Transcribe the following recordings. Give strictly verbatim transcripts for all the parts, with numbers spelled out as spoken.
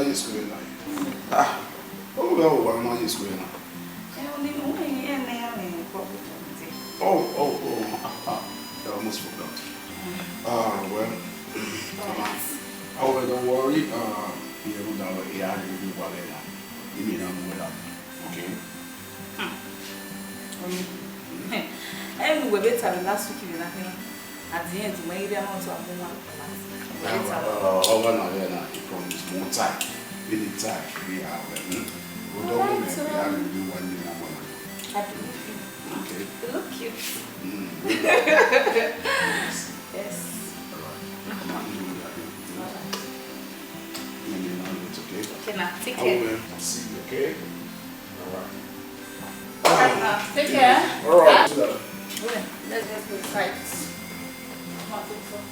Yes, we are. Ah, oh, well, why am I yes, we are? Oh, oh, oh, ah, ah, I almost forgot. Ah, well, uh, oh, well, don't worry. Uh, yeah, we don't worry. Yeah, I didn't do well, yeah. You mean I'm well, okay? Hmm. Ẹmwẹ ne uwẹ vbe ta vbe last week vbe na khin, at the end, u ma i rhie amount wa mu wa. Uwẹ vbe ta. Ọghe na rẹ na, I promise. Mo ta, vbe ne I ta, vbe a wẹ, hmm? Mo dọghe mwẹ, vbe a rhie vbe one million na mọ na. I believe you. Okay. You look cute. Mm. Yes. All right. Come on, you do that. All right. Let me know it's okay. Okay, now, take care. I will see you, okay? All right. All right, now, take care. All right. Huh? Let's just go inside. Come on, take some.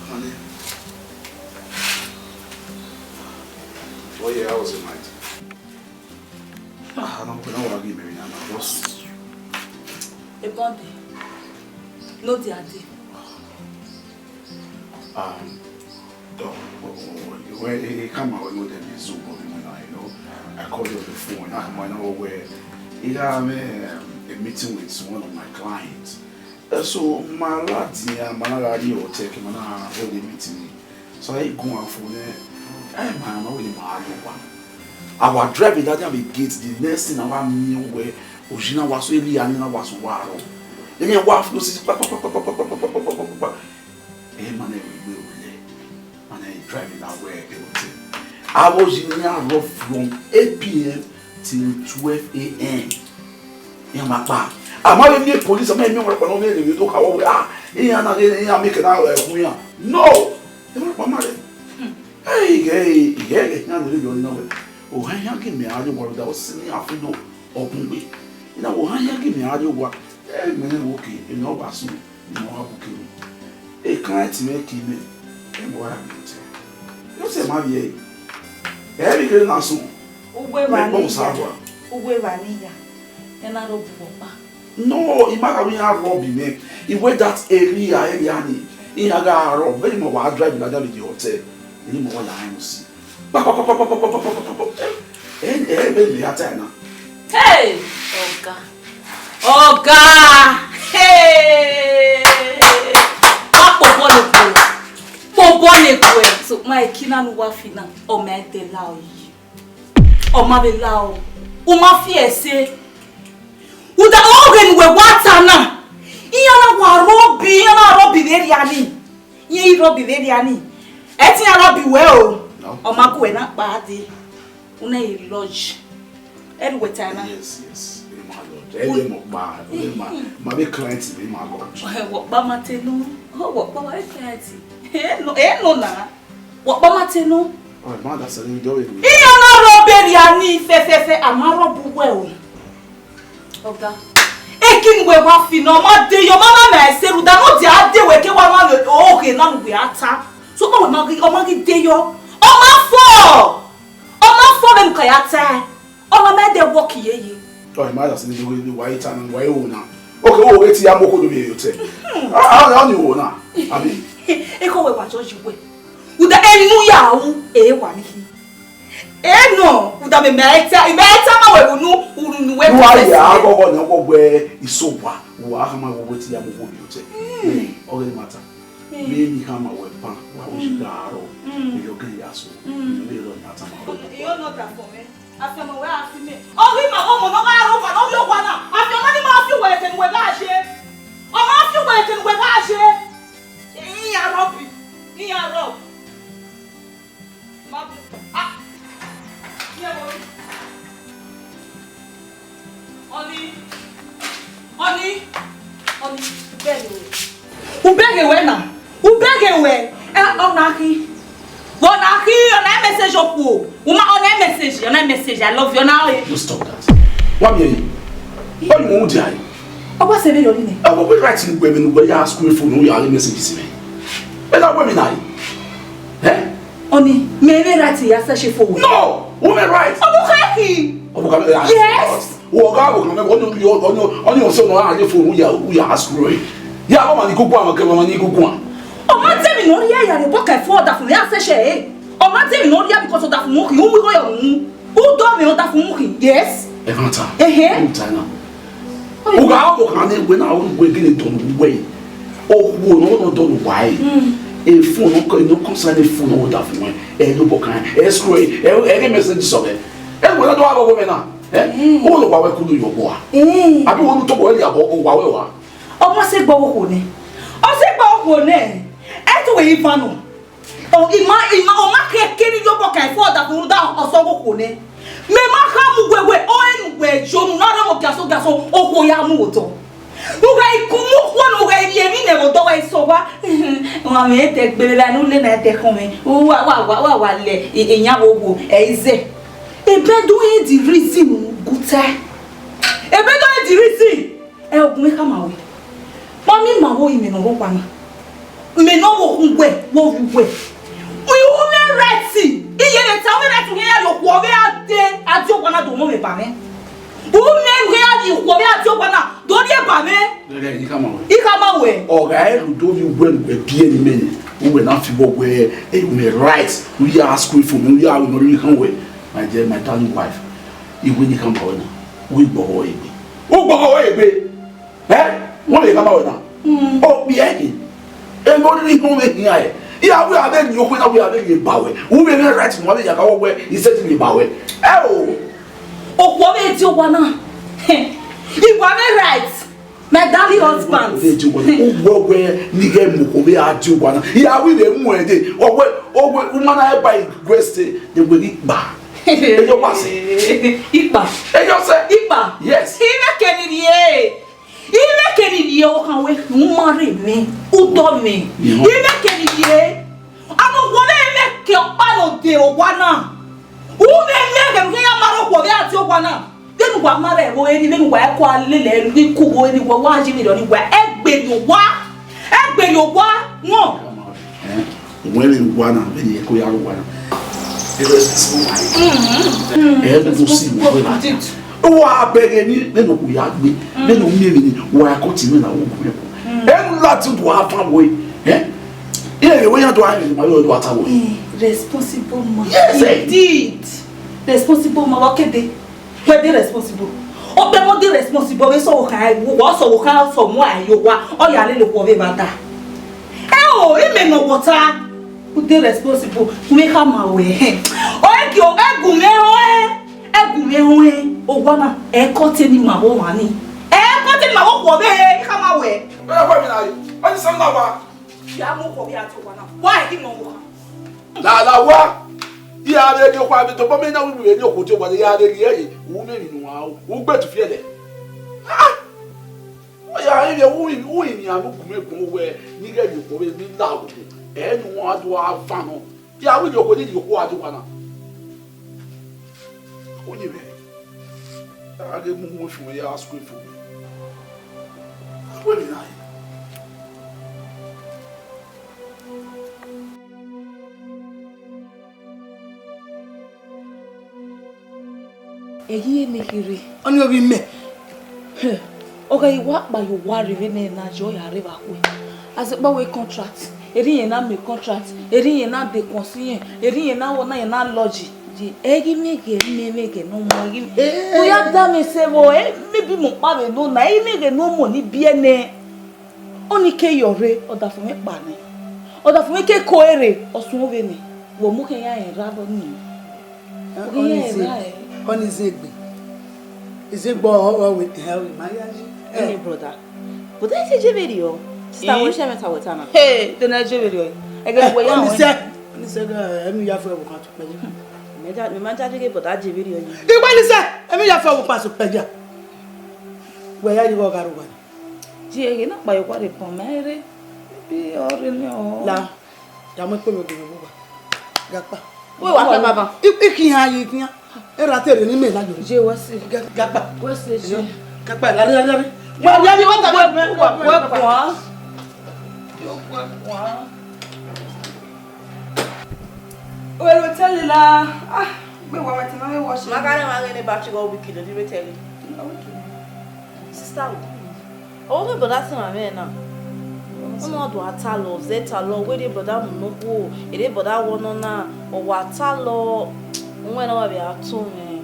Honey. Oh yeah, how was your night? Ah, I don't know what I give me now. Just a Monday. No, the day. Um, oh, oh, oh, well, it, it come out with them is Zoom, you know, you know. I called you on the phone. I come out where he have um, a meeting with one of my clients. Uh, so my lad here, my lad here, take him and I hold a meeting. So I go on for there. Hey, man, I really mad. Our driver that have a gate. The next thing I want me where Ojina was really and I was waro. Then I was no see. Hey, man, I will. And I drive it that way everything. I was in here from eight p.m. till twelve a.m. Iran ma kpa. A ma vbe miẹn police, a ma miẹn ọmwa ọkpa ne ọ vbe rre do kha wẹ, ah, iran na ghe, iran miẹn ke na ru iran. No! Emwa ọkpa ma rre. Hey, hey, hey, hey, iran vbe rre yọ na wẹ. Ohan iran ghi mẹ a rrie owa rhunmwuda, ọ si ne iran fi do ọ bun gbe. Iran wẹ ohan iran ghi mẹ a rrie owa. Ẹ mẹ rẹn wẹ okay, emwi ne ọ wa sunu. Imẹ wa bu kere. Ekan ẹtin mwẹ ke imẹ, ẹmwẹ wa ya miẹn otọ. Yọ sẹ ma vbiẹ ẹre. Ẹ vbe kere na sunu. Ugbẹn evba ne I ya. Ugbẹn evba ne I ya. Ẹ na rre obọ ọkpa. No, I ma gha wẹ iran rọb imẹ. I wẹ that area, area ni. Iran gha rọb. Vbene imẹ wa drive ladian vbe ye hotel. Eni imẹ wa ya rẹn usi. Pa, pa, pa. Ẹ, ẹ, vbene imẹ ya ta na. Hey! Ọga. Ọga! Hey! Wa kpobọ ne egbe. Kpobọ ne egbe. So, ma eki na ne uwa fi na, ọ ma ẹdẹ la ọ yi. Ọ ma vbe la ọ. U ma fi ẹse. Uda ọghe ne uwẹ wa ta na. Iran na wa rọbi, iran na rọbi vbe area ni. Iran i rọbi vbe area ni. Ẹ te iran rọbi wẹ o. No. Ọ ma gu wẹ na kpa dee. Una i lodge. Ẹ ru wẹ ta na. Yes, yes. Ẹ ma lodge. Ẹ ye mọ kpa. Ẹ ma, ma vbe client vbe ma lodge. Ẹ wọ kpa ma te nu. Ọ wọ kpa ma vbe client. Ẹ no, ẹ no na. Wọ kpa ma te nu. Ọ ma da sẹ ni do we. Iran na rọbi area ni fẹfẹfẹ, a ma rọbi uwẹ o. Ọga. Eki ne uwẹ wa fi na, ọ ma de yọ, ọ ma ma ma ẹse rhunmwuda ne ọ dia de wẹ ke wa ma vbe oghe na ne uwẹ a ta. So, ọ ma wẹ ma ghi, ọ ma ghi de yọ. Ọ ma fo. Ọ ma fo vbene u ka ya ta. Ọ ma ma ẹdẹ wọ ke yeye. Ọ ma da sẹ ni do we, wa i ta na, wa i wo na. Okay, wo we te ya mu okhuo do vbe ye otọ. Ah, ah, ọ ni wo na. Abi. Eko wẹ wa judge wẹ. Uda enu ya ru, e wa ni hi. Eno, uda me mẹ ta, mẹ ta ma wẹ unu, unu nu wẹ. Nu a ya aghọghọ ne ọ wẹ iso wa, wa khama wẹ wẹ te ya mu okhuo vbe otọ. Mm. Ọghe ne ma ta. Mm. Vbene I khama wẹ ban, wa wo si gha rrọọ. Mm. Vbe ọghe ya so. Mm. Vbe rrọọ ya ta ma wẹ. Iyo no da fo mẹ. Afiọmọ wẹ a fi mẹ. Ọ ghi ma ọmọ ne ọ gha rrọọ owa, ne ọ rhie owa na. Afiọmọ ni ma fi uwẹ eke ne uwẹ gha ye. Ọ ma fi uwẹ eke ne uwẹ gha ye. Iran rọbi. Iran rọbi. Ma bu. Ah. Ye wo. Ọni. Ọni. Ọni. Bẹghe wẹ. U bẹghe wẹ na. U bẹghe wẹ. Ẹ, ọ na khin. But na khi ọna message okhuo. Uma ọna message, ọna message, "I love you," ọna re. You stop that. Wa mi eyi. Ọ ni mo mu dia yi. Ọ wa se vbe yọ ni nẹ. Ẹ wo, we right ni gbe mi nu gbe ya screen phone, ya re message si me. Ẹ na wẹ mi na yi. Eh? Ọni, mẹ vbe right ya sẹ ṣe fo. No, women right. Ọ bu kha ki. Ọ bu kha ki. Yes. Wo ga wo kan me, ọni yo, ọni, ọni o so no a ye phone, ya, ya screen. Ya, ọ ma ni gugu an, ke ma ni gugu an. Ọ ma tẹ mi nọ ya ya re bọka fo ọdafẹn ya sẹ ṣe. Ọ ma tẹ mi nọ ya because ọdafẹn mu ki, u mu igho yọ mu. U do mi ọdafẹn mu ki, yes. Ẹ kan ta. Ehe. U ta na. U ga ọ kan ni wẹ na, u wẹ gele dọnu wẹ. O wo no no dọnu wa e. Mm. E phone no ko, no concern e phone no da fun e. E no bo kan. E scroll e, e, e message so be. E wo na do abo me na. Eh? Mm. O lo wa wẹ kulu yo bo a. Mm. Abi wo nu to bo e ya bo, o wa wẹ wa. Ọ ma se gba okhuo nẹ. Ọ se gba okhuo nẹ. Ẹ tu wẹ Ivan o. Ọ, ima, ima, ọ ma kẹ kere yo bọ ka fo da kuru da ọsọ okhuo nẹ. Mẹ ma kha mu wẹ wẹ, ọ enu wẹ yo nu na rọ gaso gaso, okhuo ya mu otọ. U gha iku mu okhuo ne u gha rie emwi nẹ vbe odọ wa eso wa. Wa mẹ te gbe vbe ne u le na te khọn mẹ. Wa, wa, wa, wa, wa lẹ, e, e yan wo wo, ẹ i zẹ. Ebe do he the reason gute. Ebe do he the reason. Ẹ, ogun mẹ khama wẹ. Kpọnmwẹ ima vbe imẹ ne ọ rhọkpa na. Mẹ ne ọ vbe okhuo uwẹ, vbe ovbi uwẹ. Women right. Iye ne ta women right, u khian ya rhie okhuo vbe a de, a de okhuo na do mọ mwẹ ba mwẹ. Women right, rhie okhuo vbe a de okhuo na, do rhie ba mwẹ. Gẹgẹ, I khama wẹ. I khama wẹ. Ọ gha ru do vbe uwẹ ne uwẹ biẹ ne imẹ nẹ, uwẹ na fi vbọ wẹ, ẹ, women right, u ya screen phone, u ya ru ne ọ rhie khan wẹ. My dear, my darling wife, I wẹ ne I khama wẹ na, u i gbọghọ egbe. U gbọghọ egbe. Eh? Wọ́n lè ká báwo náà? Mm. Ó bí ẹ kì. Èmi ò ní ìhun mi hìá ẹ̀. Ìyàwó abẹ́ ni okùn náà wí abẹ́ ni báwẹ̀. Wọ́n bẹ ní right mọ́ abẹ́ yàgá wọ́wẹ́ iṣẹ́ ti lè báwẹ̀. Ẹ o. Òkú ọbẹ̀ etí ó wà náà. Ìwà mi right. My darling husband. Ọbẹ̀ etí ó wà náà. Ó wọ́wẹ́ nígẹ̀ mọ̀ kó bẹ́ adé ó wà náà. Ìyàwó ilẹ̀ mú ẹ̀ dé. Ọwẹ́, ọwẹ́, woman ẹ bá ìgbésẹ̀. Ẹ wẹ́ ní gbà. Ẹ yọ wá sí. Ipa. Ẹ yọ sẹ́. Ipa. Yes. Ime keni rhie. Ime keni rhie, okhan wẹ, u ma rre mẹ, u dọ mẹ. Ime keni rhie. Amo wọlé ime ke ọkpa no de owa na. U mẹ mẹ ke mẹ ya ma ro khuo vbe ati owa na. Vbene uwa ma rre ẹvbo eni, vbene uwa ẹko a lele iku vbo eni, uwa wa yi vberriọ ni, uwa ẹgbẹe ye owa. Ẹgbẹe ye owa wọn. Eh, wẹ vbe wa na, vbene eko ya ru wa na. Ẹ vbe sisi wa. Mm. Ẹ vbe do si wa. Indeed. Wa bẹghe ni, vbene okhuo ya gbe, vbene u miẹn emwi ni, wa ko ti mwẹ na wo gu mẹ ko. Ẹ nu la ti do a fan we. Eh? Ẹ vbe we ya do a ma yo do a ta we. Mm, responsible man. Yes, eh. Indeed. Responsible man, wa kede. Wẹ de responsible. Ọ kpẹ mọ de responsible, vbe sọ wo kha, wa sọ wo kha, sọ mu a yo wa, ọ ya lele okhuo vbe evba da. Ẹ o, ime nọ wọta. U de responsible, u vbe khama wẹ. Ọ ẹ gie, ẹ gu mwẹ họn ẹ, ẹ gu mwẹ họn ẹ, owa na, ẹ kọ te ni ma vbe ọmwa ni. Ẹ kọ te ni ma vbe okhuo vbe ẹ, I khama wẹ. Ẹ wẹ mi na yi, ọ ni sẹ na wa. Ya mu okhuo vbe a te owa na, wa ẹ ghi nọ wo kha. La, la wa. Iran vbe rhie okhuo, a vbe tobọ mẹ na, u vbe rhie okhuo tie owa, iran vbe rhie ẹre, u miẹn emwi ne uwa ru, u gbe tufiẹlẹ. Ah! Ọ ya rhie, u, u rhie emwi gu mẹ gun wẹ, ne I ghẹ rhie okhuo vbe ne I la okhuo. Ẹ ne uwa do a van nọ. Ya vbe rhie okhuo, ne I rhie okhuo a do owa na. Oyin mwẹ. A ghe mu mu efu ya school efu. Wẹ mi na ye. Ẹghẹ ne kherhe, ọni ovbi mẹ. Ọ gha wa kpa ye owa rre vbene na yọ ya rre vbe akhuẹ. Azẹkpa wẹ contract, erha irẹn na miẹn contract, erha irẹn na dekun ọse irẹn, erha irẹn na wọ na irẹn na lodge. Ẹghi mwẹ ghẹ, mẹ mwẹ ghẹ ne ọ mu ẹghi. Ee. Ọ ya da mwẹ sẹ vbọ, ẹ, maybe mẹ ọkpa vbe nọ na, ẹghi mwẹ ghẹ ne ọ mu ni biẹ nẹ. Ọni ke yọ rre, ọdafẹn mwẹ kpa nẹ. Ọdafẹn mwẹ ke ko ẹre, ọ suẹn vbe nẹ. Vbe ọ mu khian ya rẹn rra vbọ nii? Ọ ghi ya rẹn rra ẹ. Ọni zẹ egbe. Izegbe ọ, ọ, ọ, wẹ, ẹ, ọ, ma ya yi. Ẹ, brother. But ẹ te je vberriọ. Sister, wẹ share mẹ ta wẹ ta na. Hey, de na je vberriọ. Ẹgẹ wẹ ya. Ọni zẹ, ọni zẹ, ẹ, ẹ mi ya fẹ wẹ kan tu pẹlẹ. Mẹ ja, mẹ ma ja je ghe, but a je vberriọ yi. Iwẹ ni zẹ, ẹ mi ya fẹ wẹ kan tu pẹlẹ. Wẹ ya yi vbe ọ gha ru wa. Ji eghe na kpa ye owa rre bọ mẹ rre. Bi ọ rre ni ọ. La, ya mu ekpe vbe ogbẹn vbe owa. Gakpa. Wẹ wa kpa baba. I, i khian, i khian. Erha te rre ne imẹ na yo. Je wẹ se. Ga-, gakpa. Wẹ se je. Gakpa, lari, lari, lari. Wa, wa, wa, wa, wa, wa, wa. Wẹ ro tẹle la. Ah, gbe wa, wa ti ma vbe wọ ṣe. Ma ka rẹn wa ghe ne battery gọ weak, ne ọ rhie tẹle. Sister, ọ ghi brother sẹ mwẹ na. Unu ọ do a talọ, zẹ talọ, wẹ rhie brother mu ne okhuo, e rhie brother wọ nọ na, ọ wa talọ, uwẹ na wa vbe a to mwẹ.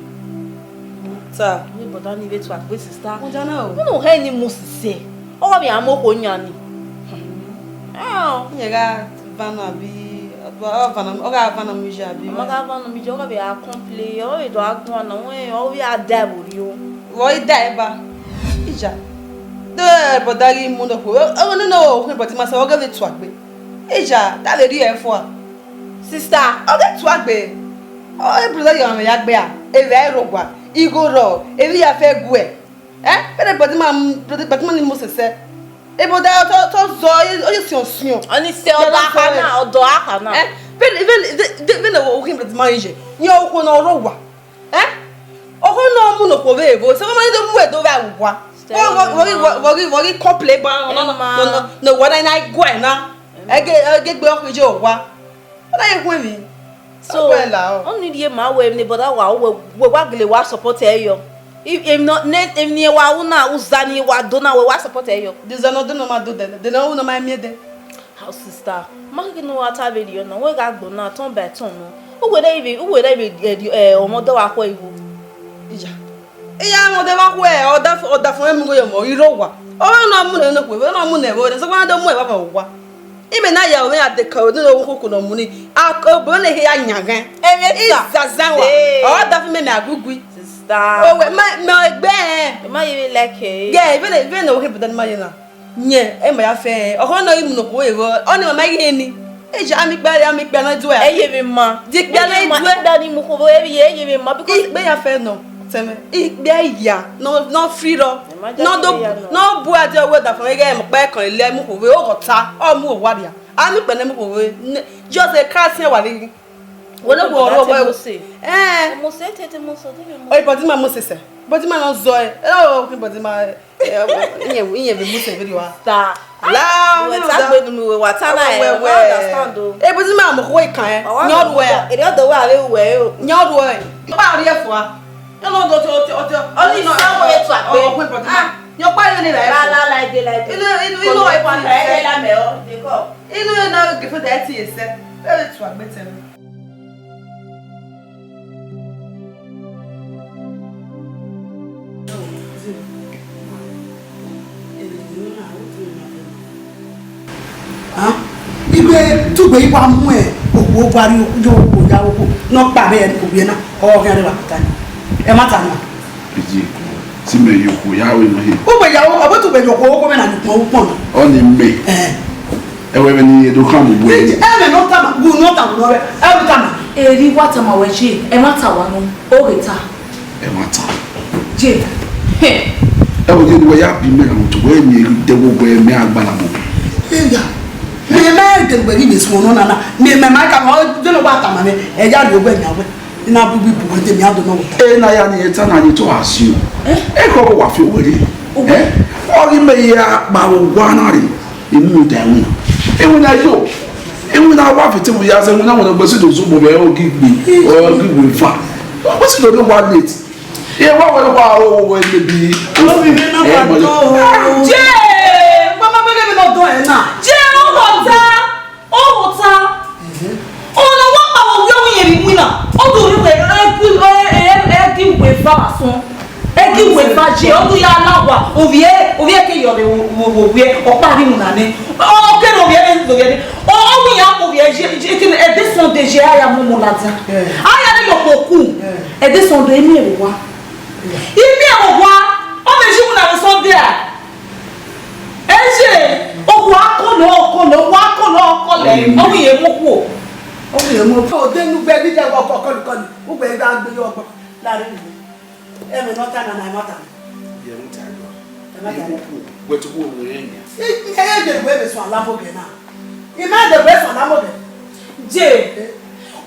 Ta. Wẹ brother ni vbe tuagbe sister. Mo jana o. Unu hẹ ni mu sisẹ, ọ wa vbe a mu okhuo yan ni. Ah. Yẹ gha vana bi, ọ vana, ọ gha vana mu iye abi. Ọ ma gha vana mu iye, ọ gha vbe a complain, ọ vbe do a guan na, wẹ, ọ vbe a da ẹvbo rrio. Vbe ọ i da ẹba? Ija. De brother ghi mu nọ khuo. Ọ, ọ, no, no, okhuo brother ma sẹ, ọ ghe vbe tuagbe. Ija, da vbe rhie ẹre fua. Sister, ọ ghe tuagbe. Ọ, e brother ghi ọmwa ya gbe a, evba i rre owa, igho rrọọ, emwi ya fẹ guẹ. Eh? Vbene brother ma, brother, brother ma ni mu sisẹ. E brother ọ tọ, tọ zọ, ọ ye siọn siọn. Ọ ni sẹ ọdọ akha na, ọdọ akha na. Eh? Vbene, vbene, vbene, vbene okhuo brother ma ye, yan okhuo ne ọ rre owa. Eh? Okhuo ne ọ mu ne okhuo vbe evo, sẹ ọmọ ni do mu ẹdẹ vbe owa. Vọ, vọ, vọ ghi, vọ, vọ ghi, vọ ghi complain ba, nọ, nọ, nọ, nọ, nọ, wa na, na guẹ na. Ẹge, ẹge gbe ọkhe je owa. Ọ na ye khu emwi. So, ọ wẹ la ọ. Ọni rhie ma wẹ emwi ne brother wa, wẹ, wẹ wa gele wa support ẹre yọ. I, emwi nọ, ne, emwi ne wa ru na, uza ne wa do na, wẹ wa support ẹre yọ. The uza ne ọ do na ma do dẹ, the ne ọ ru na ma miẹn dẹ. Our sister, ma keke ne wa ta vberriọ na, wẹ gha gbọ na, turn by turn nọ. Uwẹ rẹ ivbi, uwẹ rẹ ivbi, eh, the, eh, ọmọ dọ wa khuẹ igho. Iya. Iran mwẹ ọdẹ vbe khuẹ, ọdafẹn, ọdafẹn mwẹ mu igho ye ọmọ, I rre owa. Ọ na mu nẹ ne okhuo, ọ na mu nẹ vbe ọdẹ, sokpan a do mu ẹre vbe owa. Imẹ na ya mwẹ a de ka odẹ ne okhuo ne ọ mu ni, a, obọ ne ehe ya yan ghẹ. Ẹmwẹ ta. Izazan wa. Hey. Ọdafẹn mẹ mẹ a gui gui. Sister. Owẹ, ma, mẹ egbe ẹn. Ẹ ma ye vbe like ẹ. Gẹ, vbene, vbene okhuo ne ma ye na. Yẹn, ẹ ma ya fẹ, ọkhọ nọ i mu ne okhuo vbe, ọ ni ma ma ghi ni. Eja, a miẹn ikpia, a miẹn ikpia ne ọ duẹ. Ẹ ye vbe ma. Di ikpia ne ọ duẹ. Ikpia ni mu okhuo vbe, ẹ ye vbe ma, because ikpia ya fẹ nọ, tẹmwẹ. Ikpia ya, nọ, nọ free rọ. Nọ do, nọ bu a di ọwẹ da fọn, ghẹ mu kpẹ kan ilẹ mu okhuo vbe, o gọ ta, ọ mu owa ria. A miẹn ikpia ne mu okhuo vbe, ne, just a crash wa ni. Wẹ ne wo ro wẹ. Eh. Mose, tete Mose, tete Mose. Oi, body ma Mose sẹ. Body ma nọ zọ ẹ. Ẹ o, body ma. Iye, iye vbe Mose vbe wa. Ta. La, we ta gbe nu we wa ta na e, we understand o. E bu ma mo ko kan e. Nyo ru e. Ere ọdọ wa re we o. Nyo ru e. Ba ri e fua. Nyo no do to to to. Only so we to agbe. O ko but ma. Nyo pa yo ni la. La la la ide la ide. Inu inu inu e pa ta e la me o. De ko. Inu na ge fo da ti ese. E tu agbe tẹmwẹ. Igbe tugbe igba mu okhuo gba rrie okhuo ya okhuo ne ọ kpa vbe ovbi ẹna, ọ khian rre vbe akota ni. Ẹmwata na. Eji eko, si mẹ ye okhuo ya ru nọ hia. Ugbe ya, ọ bọ tugbe ye okhuo, okhuo mwẹ na ni ukpọn ukpọn na. Ọni mẹ. Ẹhẹn. Ẹwẹ vbene I do khama uwẹ. Ẹmwẹ ne ọ tama, gu ne ọ tama nọ rẹ, ẹ vbe tama. Eri wa tama wẹ je, ẹmwata wa nọ, o ghe ta. Ẹmwata. Je. Ẹvbo ghe ne uwẹ ya biẹ mẹ na, utu wẹ miẹn ghi dẹ vbe ogbẹ mẹ a gba na mu. Eya. Mẹ ma de wẹ ghi vbe suẹn nọ na na, mẹ ma ka ma de ne wa tama mẹ, ẹ ya rhie ogbẹ yan wẹ. I na bu ibu bu wẹ de mẹ a do nọ wẹ ta. Ena ya ni eta na ni to asio. Eh? Ekhọe vbe wa fi owẹ rre. Owẹ? Eh? Ọ ghi mẹ ya kpa vbe owa na rre. Emu da iwinna. Iwinna yo. Iwinna wa fi tebul ya zẹ, iwinna wẹ ne ọ gbe si do zugbo vbe ọ ghi gbe, ọ ghi gbe fa. Ọ gbe si do rre wa late. Iye wa wẹ wa o wẹ maybe. Ọ fi mẹ na fa do. Je! Mama bẹgẹ mi nọ dọ ẹ na. Je, ọ bọ ta. Ọ ta. Ọna wa kpa vbe ovbi ọmọ iyẹn vbe iwinna, ọ do rre wẹ, ẹ, ẹ, ẹ, ẹ, ẹ gi uwu eva asọn. Ẹ gi uwu eva je, ọ do ya la owa, ovbi ẹ, ovbi ẹ ke yọ vbe wo, wo, wo, ovbi ẹ, ọ kpa rhie iwinna nẹ. Ọ kere ovbi ẹ, ovbi ẹ nẹ. Ọ, ọ wẹ iran kpe ovbi ẹ, je, je, kene, ẹdẹ Sunday je, a ya mu ọmọ ladian. A ya rre ye okhuo ku. Ẹdẹ Sunday, I miẹn vbe owa. I miẹn vbe owa, ọ vbe ji iwinna vbe Sunday a. Ẹ ye, okhuo a kọlọ, ọ kọlọ, okhuo a kọlọ, ọ kọlọ, ọ wẹ iye mu okhuo. Ọ wẹ iye mu okhuo. Ode ne ugbẹ ghi dẹ ọkọ kọlukọlu, ugbẹ gha gbe ye ọgbọ. Lare nẹ. Ẹmwẹ ne ọ ta na, na ẹmwata. Ye mu ta yọ. Ẹmwata yọ. Wẹ to wo wo ye nia. I, I, I de wẹ vbe suẹn alamogẹ na. I ma de wẹ suẹn alamogẹ. Je.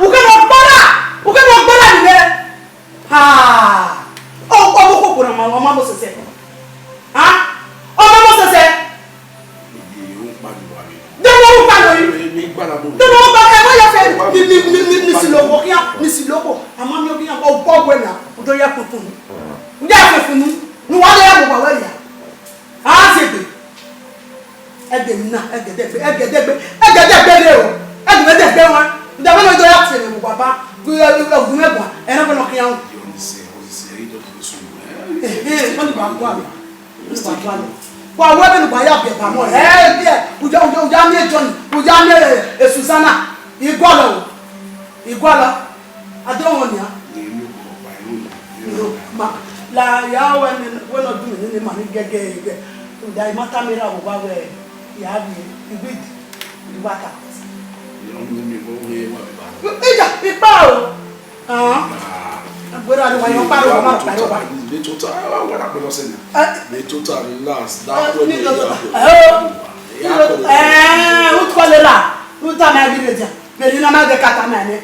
u kẹ ne ọ gbọra, u kẹ ne ọ gbọra nẹ. Ha! Ọ, ọ, ọ, ọ, ọ, ọ ma mo sẹsẹ. Ha? Ọ ma mo sẹsẹ. Dọmọ ru kpa lọ yi. Dọmọ ru kpa, ẹ wẹ ya fẹ ni, ni, ni, ni, ni si logbo khian, ni si logbo. A ma miẹn khian, ọ gbọ wẹ na, u do ya kpotun. U ya fẹfun nu, ne uwa ya mu owa wẹ ria. A zẹ egbe. Ẹdẹ emwi na, ẹgẹdẹgbe, ẹgẹdẹgbe, ẹgẹdẹgbe rre o. Ẹdẹ mwẹ dẹgbe wan. Uda mwẹ ne ọ do ya tie mwẹ vbe uwa ba, gu, gu, gu mwẹ guan, ẹre ọ fẹnẹ khian. Ehe, ọ ni wa gua mẹ. Wa wẹ vbene uwa ya biẹ ba mọ. Ẹ, biẹ, u ya, u ya, u ya miẹn John, u ya miẹn, eh, Susanna. I gualọ o. I gualọ. A do wọn nia. No, ma, la ya wẹ ne, wẹ ne ọ dun ne ma ni gẹgẹ gẹ. Uda I ma tama erha vbe uwa wẹ, ya rrie, I wid, I wa ta. Ija, I kpa o. Hàn. Agbera ni wa yọ kpa ro ma kpa ro wa. Ni tota, wa wa da pẹlọ sẹ ni. Eh. Ni tota, relax. Da, eh, ni tota. Eh, u kọ le la. U ta ma ghi re dia. Mẹ ni na ma ghe ka ta ma nẹ.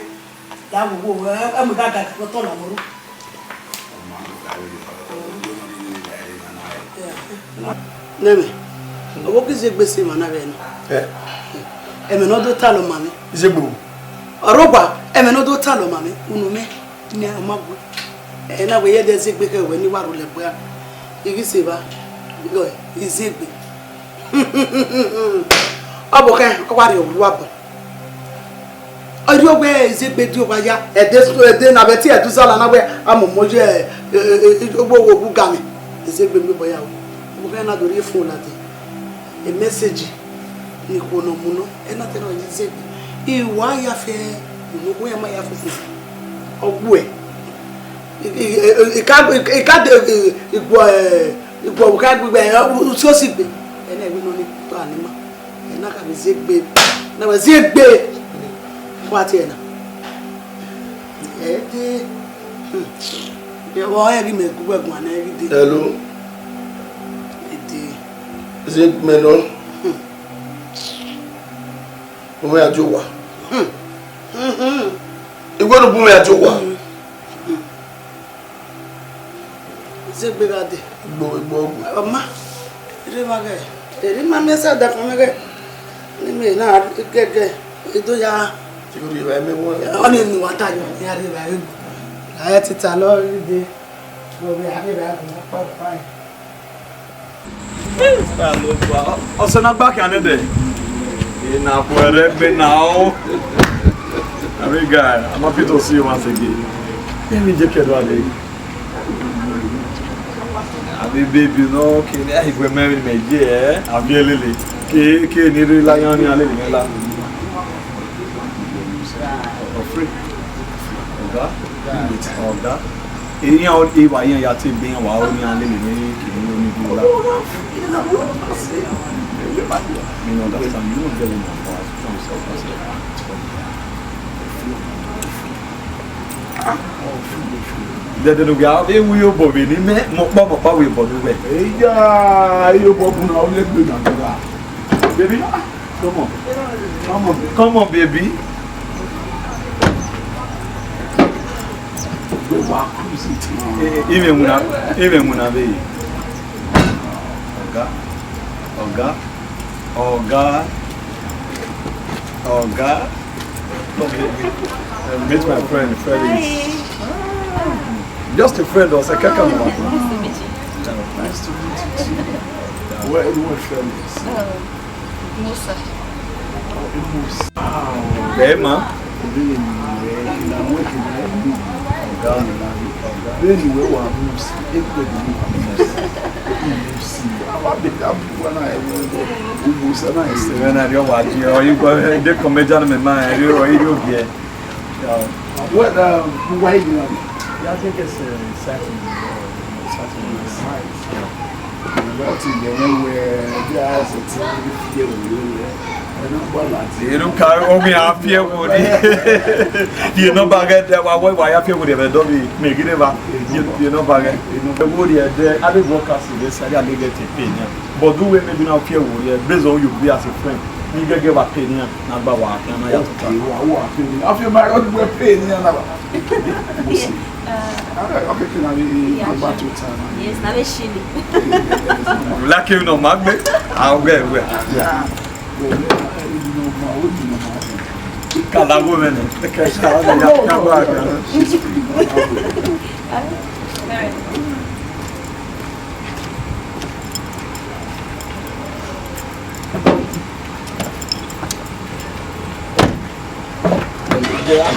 Ya wo wo, eh, eh, mu da ga ko tọ la mo ru. Nẹmẹ, ọvbo ghi zẹ egbe sẹ emwa na vbe nọ. Eh. Ẹmwẹ ne ọ do ta lọ ma mwẹ. Izegbe o. Ọrọgba, ẹmwẹ ne ọ do ta lọ ma mwẹ, unu mwẹ, ne a ma gu. Ẹ na wẹ, ye ẹdẹ zẹ egbe khẹ wẹ ne I wa rhulẹ gbe a. I ghi sẹ evba, igho, izegbe. Ọ bọ khẹ, ọ wa rhie owa bọ. Ọ rhie wẹ izegbe di owa ya, ẹdẹ, ẹdẹ na vbe tie ẹdẹ uzala na wẹ a momo ye, e, e, e, ogbo wo gu ga mwẹ. Izegbe miẹn obọ ya o. Ọ bọ khẹ na do rhie fon ladian. E message ni ikhuo ne ọ mu nọ, ẹ na te nọ ye izegbe. I wa ya fẹ unu, ọ ya ma ya fẹ fẹ. Ọ gbuẹ. I, I, I, I ka, I, I ka de, I, I guọ, eh, I guọ vbe kha gbe, eh, u, u si osi gbe. Ẹ na wẹ nọ ni to a ni ma. Ẹ na ka vbe zẹ egbe. Na wẹ zẹ egbe. Wa tie na. Ẹ de. Hmm. Ẹ vbe ọ rẹn ghi mẹ gu wẹ guan nẹ ghi de. Hello. Ẹ de. Zẹ egbe nọ. Hmm. Ọ mwẹ a die owa. Hmm. Hmm, hmm. I wẹ ne u bu mwẹ a die owa. Hmm. Izegbe gha dee. Igbo, igbo ọgwụ. Ọ ma, erha emwa ghẹ, erha emwa miẹn sẹ ọdafẹn mwẹ ghẹ, ne imẹ na gẹgẹ, I do ya. Igho rhie evbare mẹ wẹ. Ọnii ne uwa ta yọ, ne a rhie evbare gu. A ya tita lọ rhie dee, vbe ọ vbe a rhie evbare gu, ọ kpa ọkpa ẹre. Ọsẹ na gba khian nẹdẹ. Ena khuẹrhẹ gbe na o. Ami guy, I'm happy to see you once again. Let me take care of you. Abi baby no, ke ni ahi gbe mẹ ni mẹ ye, eh? Abi elele. Ke, ke ni re la yan ni ale ni la. Free. Ọga. Ọga. Iran, evba iran ya te gbe iran, wa ru iran lele ne kevbe iro ni dughu la. You don't understand. You don't get it, man. Dẹdẹ ne u gha vbe ru iyobọ vbe ne imẹ, mẹ ọkpa, mẹ ọkpa ru iyobọ ne uwẹ. Eya, iyobọ bu na, ọ lẹ gbe na gba. Baby, come on. Come on. Come on, baby. Gbe wa cruise it. Eh, eh, even when I, even when I be. Oga, oga, oga, oga. Come here. Uh, meet my friend, Felix. Hi. Just a friend, also. Nice to meet you too. Nice to meet you too. Where, where Felix? Oh, Musa. Oh, Musa. Hey, man. Beni wẹ wa Musa, egbe de ni wa Musa. Musa. Awa be da bu wa na ẹwẹ. Musa na ẹsẹ. Ẹsẹ na rio wa di o, you go, eh, de comedian me ma, eh, rio, rio bi e. Yeah. Well, um, why you know? Yeah, I think it's, uh, exciting. Uh, exciting. Nice. Yeah. But you know where they are, so it's a fear of you. Ero ka omi a fi ẹwo ni. Ye nọmba ghẹ, wa wẹ wa ya fi ẹwo ni, ẹmwẹ dọ vbe, mẹ ghi rre va. Ye, ye nọmba ghẹ. Ẹwo ni ẹdẹ, a de work as a, a de get paid, yeah. But do we maybe now fi ẹwo ni, based on you be as a friend. Ni gẹgẹ wa pay ni, na gba wa, na ya tota. Okay, wa, wa pay ni. I feel my own way pay ni, na wa. We'll see. Uh, okay, okay, now we, we, yeah, go back to time. Yes, now we shilling. Like you know, man. I'll get it. Yeah. Kalago mene. Kalago ya, ya, ya. Yeah.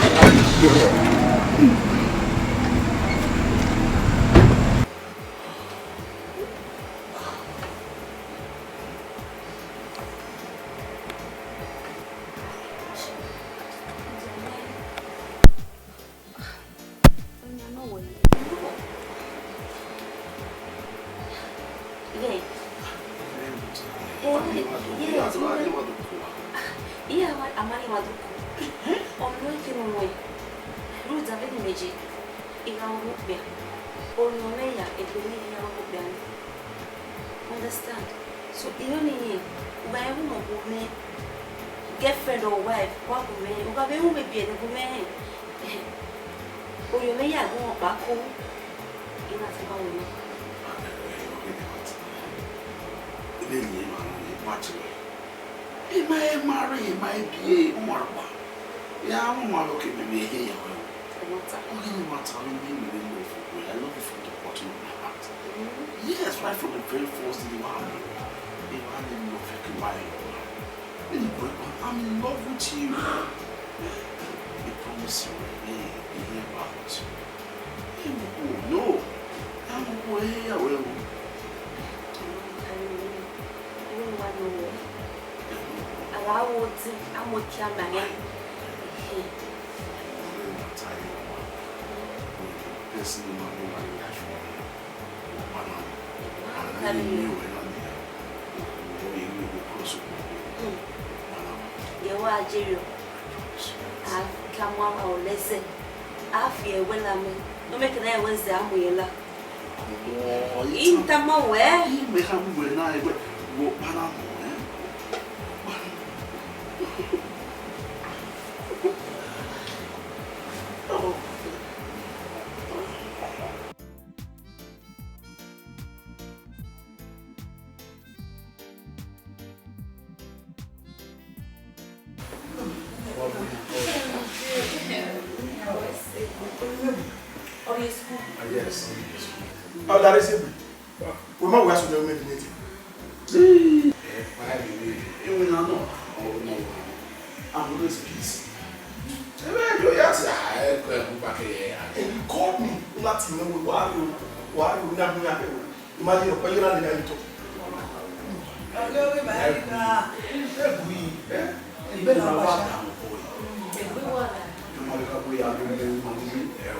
Eh, yeah, yeah, ama, ama ni ma do. Ọmọ ke mu mẹ. Ruth, avbe ni mẹ je. I gha ru okpia. Orhiọn mwẹ ya, egbe ne I ya ru okpia ni. Understand? So, irẹn ọnii, u gha r�n ọmọ gu mwẹ, girlfriend or wife, wa gu mwẹ, u gha vbe ru vbe biẹ ne gu mwẹ. Orhiọn mwẹ ya gu mwẹ ọkpa ko, I na sẹ ba wẹ nọ. Vbene ima rẹn, ima te rẹn, ima i biẹ, u ma rhọkpa. Ya, u ma rhọkpa, mẹ vbe ehe ya wẹ o. Ọ ghi ne ima ta, I really love you, I love you from the bottom of my heart. Yes, right from the very first day you were born, I really love you, my love. Anyway, I'm in love with you. I promise you, I will be here about you. Ẹ mọ, no. Ẹ mọ, ẹ ya wẹ o. Ẹ mọ, a gha wo odin, a mu okia ma yan. Ẹ mọ, ẹ ma ta ye wa. Person in my life. Ọkpa na, a na ye miẹn wẹ na nian. Ọ ye miẹn wẹ cross okpokpo. Ọkpa na. Ye wa jere o. A ka mu aro lẹzẹ. A fi ẹwẹ la mẹ. No make na ẹwẹ zẹ a mu yẹn la. Come on, I tama wẹ. I mẹ ha mu wẹ na ẹwẹ. Wẹ ọkpa na mọ, eh? Oh. Yes. Ọ da rre sẹ egbe. Wẹ ma wẹ aso ne wẹ mẹ de nẹ te. Ẹ pa ẹre, ẹwẹn na nọ, ọ nọ wa. I'm always busy. Ẹ bẹ yo ya ti a ẹ kọ ẹ bu ba kẹ ẹ. And you called me, u na ti mẹ wẹ wa yo, wa yo na bi na kẹ wẹ. Imagine, ọkọ yẹn na le na yi tọ. Ẹ bu yi, ẹ? Ẹ bẹ na wa ta ọkọ yẹn. Ẹ ma le ka bu ya lo le ma ni ẹ o.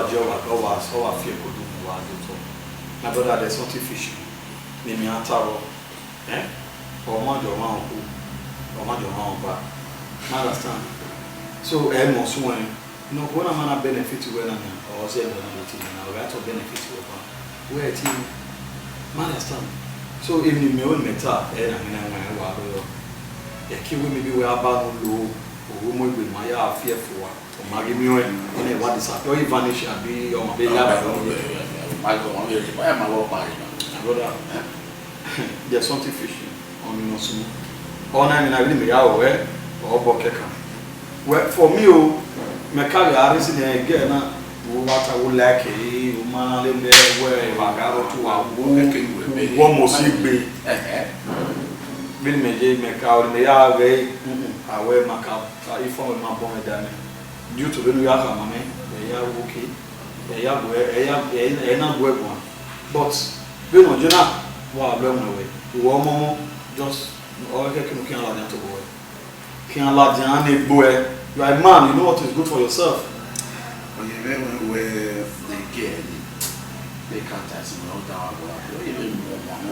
wa je, ọ wa, ọ wa, ọ wa fi ẹko do mu wa do tọ. My brother, there's something fishy. Mẹ, mẹ a ta vbọ. Eh? Ọ ma jọ ọmwa ọkhu, ọ ma jọ ọmwa ọba. You understand? So, ẹ mọ suẹn, ne ọkhuo na ma na benefit wẹ na nian, ọ zẹ wẹ na do te na, ọ gha tọ benefit wẹ ọba. Wẹ ẹ te, you understand? So, emwi ne imẹ ru ne imẹ ta, ẹ na ghi na wẹn wa rrọọ. Ẹ ke wẹ maybe wẹ a ba ne u lo, u ru mu egbe ma ya fi ẹfua. Ọ ma ghi miẹn ọnrẹn, ọ na wa disappear, ọ i vanish abi ọ ma be la ba. My brother, there's something fishy. Ọni nọ sunu. Ọ na emwi na vbe ne mẹ ya ru wẹ, ọ bọ kẹkan. Well, for me o, mẹ ka vbe a reason ne girl na, wo wa ta wo like e, wo ma le mẹ wẹ evba gha rọ tu wa, wo, wo almost egbe. Vbene mẹ ye, mẹ ka, ọ ne mẹ ya ghẹ, mm, mm, a wẹ ma ka, ka ifo mwẹ ma bọ mwẹ da mẹ. Due to vbene u ya khama mwẹ, ẹ ya ru okay, ẹ ya gu, ẹ ya, ẹ, ẹ na gu ẹre guan. But vbene ọ ye na, wa lo ẹwẹn wẹ, uwẹ ọmọmọ, just, ọ khẹke ne u khian ladian tobọ wẹ. Khian ladian ne egbe ẹ. You are a man, you know what is good for yourself. Ọ ye vbe wẹ wẹ the girl, they can't ask me, ọ da wa bọ, ọ ye vbe mu ọmọ,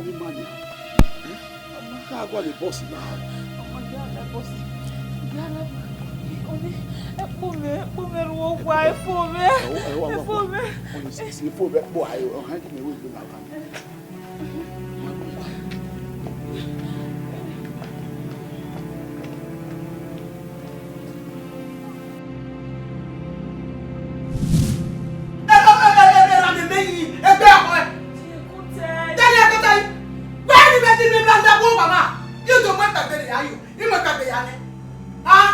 vbe ima nian. Eh? Ka gualọ bọs na. Ọmọ, gia la bọs. Gia la. Oni, ekpo mwẹ, ekpo mwẹ ru owa, efo mwẹ. Ẹ wa, ẹ wa, wa, efo mwẹ. Oni, si, si, efo mwẹ kpo ayo, ọhan gi mẹ wẹ egbe na wa. Ẹgbẹ́ ọkọ ẹ. Dẹ́ni ẹ kọta yi. Bẹ́ẹ̀ni bẹ́ẹ̀ ni mi máa ń dábòó bàbá. Yóò tó mọ́ ẹ̀ka bẹ̀rẹ̀ yá yòó. Imo ka be ya nẹ. Ah?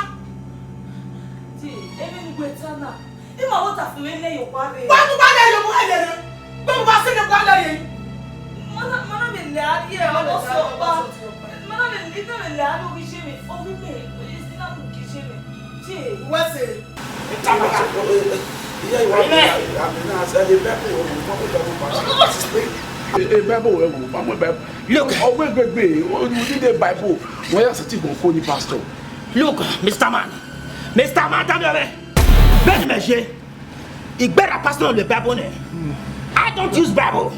Di, emwi ne uwẹ ta na, ima vbe ọtafẹn mwẹ lẹ ye okhuo rre. Wa mu ba lẹ ye okhuo rre. Wa mu ba sẹ ne okhuo rre. Ma na, ma na vbe lẹ a rrie, ọ sẹ ọkpa. Ma na vbe, I na vbe lẹ a rrie, ọ ghi ye mwẹ, ọ ghi mwẹ, I na mu ghi ye mwẹ. Di. Wẹ sẹ. Bible wẹ wo, ma mu Bible. Look, ọ wẹ gbegbe, you need a Bible. Wẹ ya sẹtin gbọn ko ni pastor. Look, Mister Man, Mister Man, tell me, bẹ́ẹ̀ ni mẹ ṣe. Ìgbéra pastor lè Bible nẹ. I don't use Bible.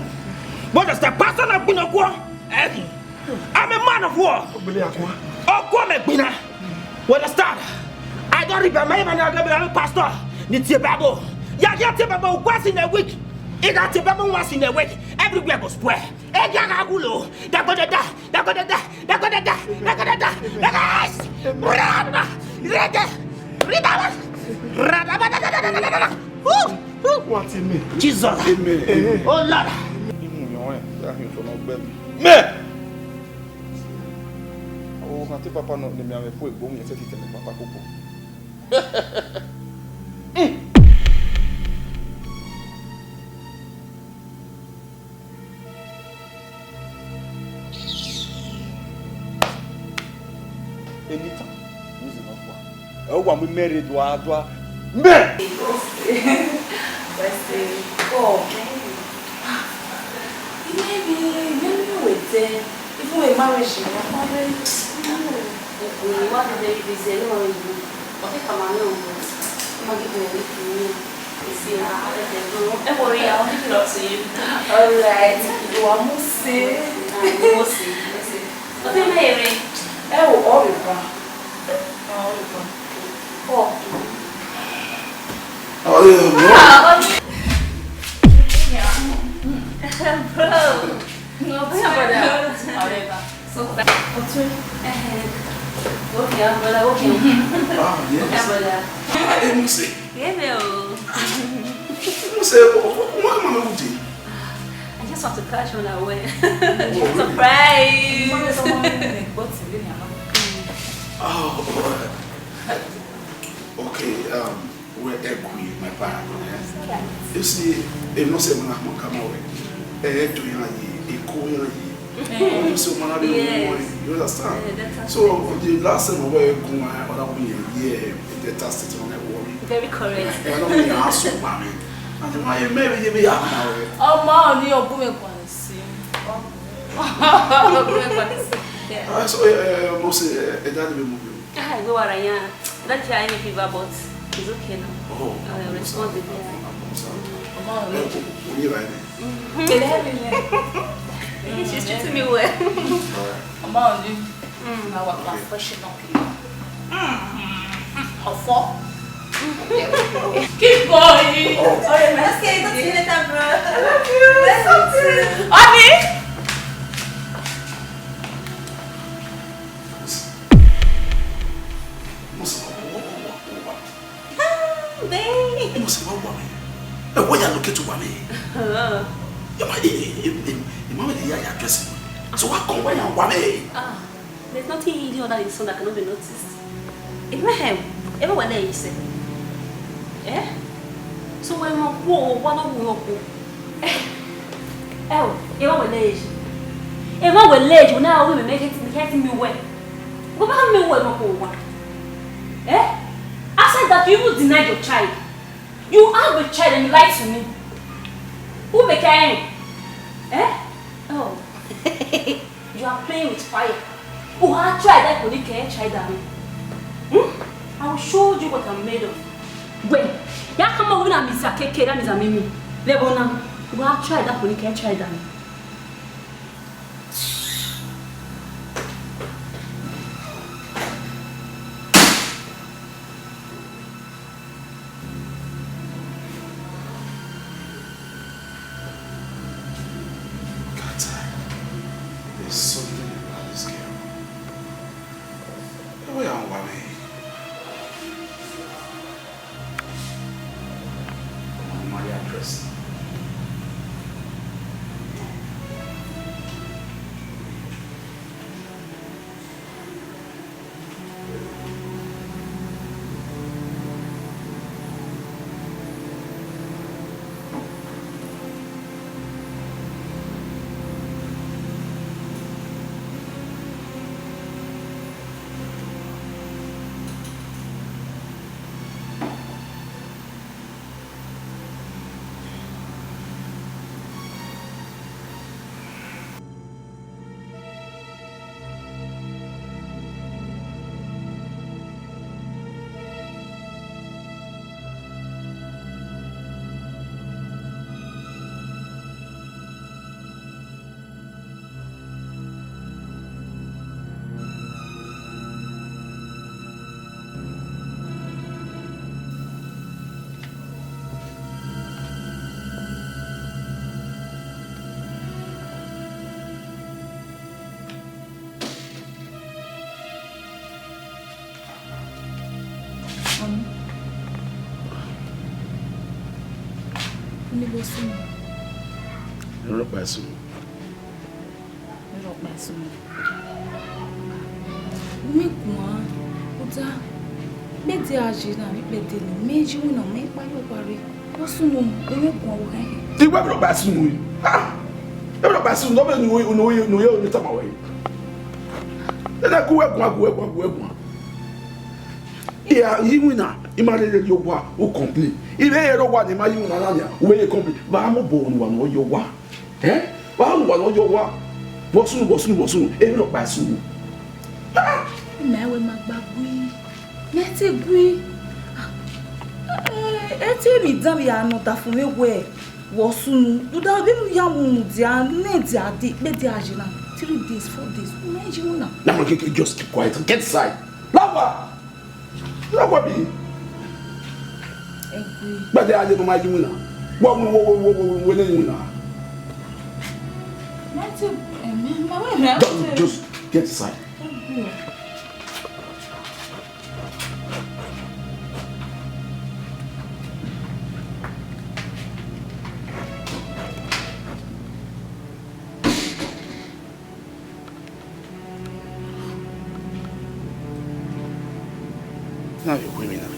But as the pastor na gbin okuo, eh, I'm a man of war. Okuo mẹ gbin na. You understand? I don't read Bible. My man, I'm a pastor. Ni tie Bible. Ya, ya tie Bible once in a week. If I tie Bible once in a week, everywhere go spoil. Egia gha gulo. Dagbodada, dagbodada, dagbodada, dagbodada, dagbodada. Raba, rege, ribaba, raba, da, da, da. Ooh, ooh. What in me? Jesus. Amen. Oh Lord. Ihun yọn ẹn, ya hin fọnọ gbẹ mi. Mẹ! Ọvbokhan te papa nọ ne mẹ fu egbe, ọ sẹtin tẹn papa koko. Enitan, use nọ fua. Ẹ wa mu imẹ rre dua dua. Mẹ! Wẹ se, oh, imẹ bi, imẹ bi wẹ tẹ, even a marriage, I marry. Okhuo ne I wa dede busy ne ọ rre yi, ọ te khama mwẹ owo, ọ ma ghi do ẹre khin. Isi a, a lẹ tẹ do. Ẹ wo ya, I'll leave it up to you. All right, wa mu se. Ah, mo se, mo se. Ọ te mẹ rre. Ẹ wo, ọ rre ba. Ọ rre ba. Ọ. Ọ rre ba. Ah, ọ rre. Bro. No, brother. Ọ rre ba. So, Otun. Eh, okay, brother, okay. Ah, yes. Okay, brother. Ah, eh, Mose. Yeah, me, oh. Mose, what, what, what am I gonna do? I just want to catch on that way. Oh, really? Surprise. Oh, all right. Okay, um, where are we, my parents? It's all right. You see, if not say when I'm come away, eh, do you know, eh, cool, you know, Ọmọ ni so ma na be ru ọmọ ẹre, you understand? So the last time I went home, I other woman here, the tax state on that worry. Very correct. I don't mean ask you, mommy. And why you maybe you be out now? Ọmọ ni ọgumẹ kwansi. Ọgumẹ kwansi. Yeah. So, uh, mo say, uh, daddy be moving. Ah, I go around here. That year I any fever, but it's okay now. Oh, uh, responsible. Ọmọ ni. She's treating me well. Ọmọ ni. Mm. Now we're freshen up here. Mm. Ọfọ. Keep going. Oh, yeah. Okay, talk to you later, bro. I love you. Love you too. Honey. Mo sọ wọ́n wọ́n wọ́n wọ́n wọ́n. Ah, babe. Mo sọ wọ́n wọ́n mi. Ẹ wọ́n yà lókè tó wà mí. Ẹ má ẹ ẹ ẹ ẹ má wẹ̀lẹ̀ yà yà address mi. So wá kàn wá yà wà mí. Ah, there's nothing hidden under the sun that cannot be noticed. Ẹ má hẹ̀ ẹ má wẹ̀lẹ̀ yìí sẹ́. Eh? So wẹ mọ kú o, wá lọ wù yọ kú. Ẹ o, ẹ má wẹ̀lẹ̀ yìí. Ẹ má wẹ̀lẹ̀ yìí, wẹ na wẹ mẹ mẹ kẹ́ ti mi wẹ̀. Wẹ bá mi wẹ̀ mọ kú o wá. Eh? Aside that, you even denied your child. You have a child and you lied to me. Who make her end? Eh? Oh. You are playing with fire. U gha try that koni kẹ child ami. Hmm? I will show you what I'm made of. Wẹ, ya kama wẹ na mi sa keke, that means I'm me. Lebo na. U gha try that koni kẹ child ami. Kata, there's something about this girl. Ẹ wẹ ya wa mẹ. Ọmọ ni ma ya dress. Ọni, u ni vbe sunu? Erha ọkpa i sunu. Erha ọkpa i sunu. U miẹn guan, u ta, vbe ẹdẹ a ye na, vbe ikpẹdẹ nii, mẹ i ye iwinna, mẹ i kpa ye owa rre. Vbe ọ sunu, u miẹn guan, u hẹn hẹn. I wẹ vbe erha ọkpa i sunu? Ah! Vbe erha ọkpa i sunu, ne ọ vbe ne u, ne u, ne u ye, ne u ye, ne u tama wẹ. Ena gu wẹ guan, gu wẹ guan, gu wẹ guan. Iya, i ye iwinna, i ma rherhe rrie owa, u complain. I vbe rherhe owa ne I ma ye iwinna na nia, u vbe ye complain. Vbe a mu obọ ne uwa ne ọ ye owa? Eh? Vbe a mu uwa ne ọ ye owa? Vbe ọ sunu, vbe ọ sunu, vbe ọ sunu. Erha ọkpa i sunu. Ah! Mẹ wẹ ma gba gui. Mẹ te gui. Ah, eh, ẹ te emwi dan vbe a nọ da fun vbe wẹ vbe ọ sunu. U da vbe mu ya mu dia, ne dia de, vbe dia ye na. Three days, four days. U ma ye iwinna. Now, okay, okay, just keep quiet and get inside. Lawa! Lawa bi. Egbe. Gbẹdẹ a ye ne u ma ye iwinna. Wẹ, wẹ, wẹ ne iwinna. Mẹ te, eh, mẹ, mẹ, mẹ, mẹ, Just, just get inside. Egbe. Na vbe wẹ emwi na,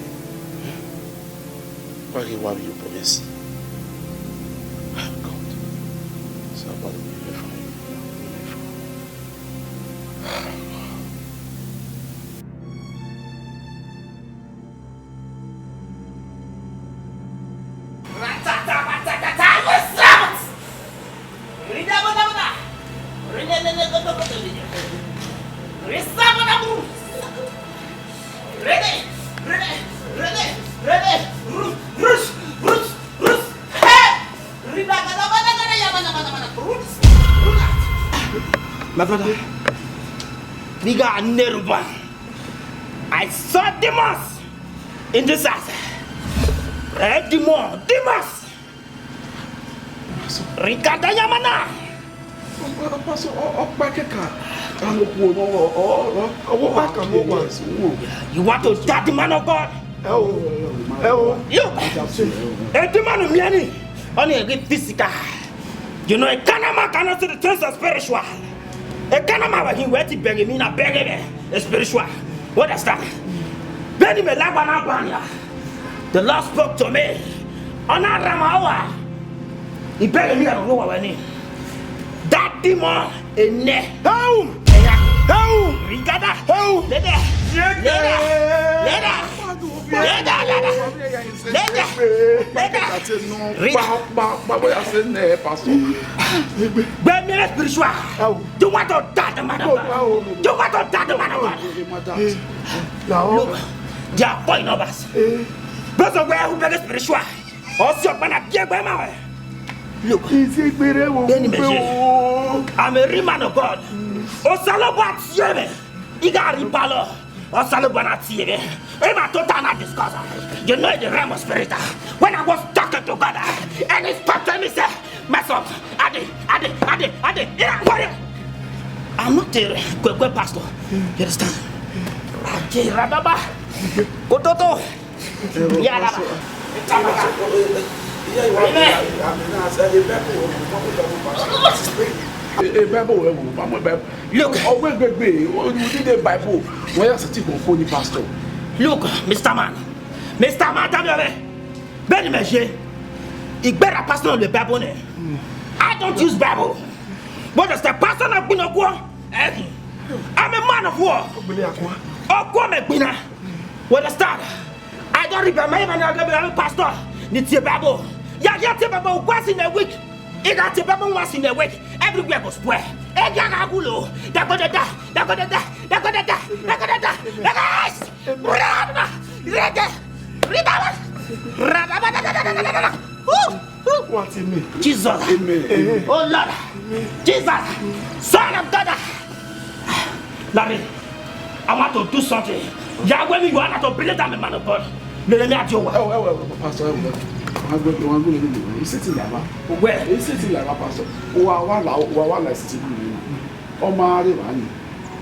wa ghi wa vbe obọ mwẹ sin. Ah, God. So, Agbada, vbe fo, vbe fo. My brother, nigga, Neruba, I saw demons in this house. Eh, demon, demons. Rigada yamana. Pastor, ọ, ọ, ọkpa kẹka. Anu ku ọ, ọ, ọ, ọ, ọkpa kan no wa. You want to judge the man of God? Ẹ o, ẹ o. You, a demon miẹn ni, ọni ẹghe physical. You know, a carnal man cannot see the things of spiritual. A carnal man, he went to beg me, na beg me, a spiritual. What does that? Beni me lagba na gbania. The Lord spoke to me. Ọna rama owa. Ibẹghe ne iran rhie owa wẹ ni. That demon enẹ. Hau! Ẹya. Hau! Rigada. Hau! Leda. Yege. Leda. Leda. Leda, leda. Leda. Leda. Rigada. Gbẹmí rẹ spiritual. Hau. You want to die the man of God? You want to die the man of God? Look, they are four in numbers. Because of where who beg spiritual. Ọsi ọkpa na biẹ gbe ma wẹ. Look. Iziegbe rẹ wo. Beni me ye. I'm a real man of God. Osalobua tie mwẹ. I gha rhie balọ. Osalobua na tie mwẹ. Ima tota na discuss. You know the realm of spirit. When I was talking to God, and he spoke to me, say, "My son, Ade, Ade, Ade, Ade, Ira, worry." I'm not a Kwekwe pastor. You understand? Ade, Radaba. Kototo. Yara. Bible wẹ wo, ma mu Bible. Look. Ọwẹ gbegbe, you need a Bible. Why you sitting for phone, pastor? Look, Mister Man. Mister Man, tell me, beni me ye. Igbera pastor le Bible nẹ. I don't use Bible. But as the pastor na gbin okuo, eh, I'm a man of war. Okuo me gbina. You understand? I don't remember my man, I'm a pastor. Ni tie Bible. Ya, ya tie Bible once in a week. If I tie Bible once in a week, everywhere go spoil. Eh, ya ga gulo. Da go da da. Da go da da. Da go da da. Da go da da. Da go da da. Rama. Rege. Ribaba. Rama. Woo. What do you mean? Jesus. Amen. Oh Lord. Jesus. Son of God. Larry, I want to do something. Yahweh, you are not to believe that man of God. Let me at your work. Oh, oh, oh, Pastor, oh, oh. Wọ́n á gbé, wọ́n á gbé lórí ìwé. Ìsètì làbá. Where? Ìsètì làbá, Pastor. Wà wà là, wà wà là ìsètì lórí ìwé. Ọmọ arẹwà ni.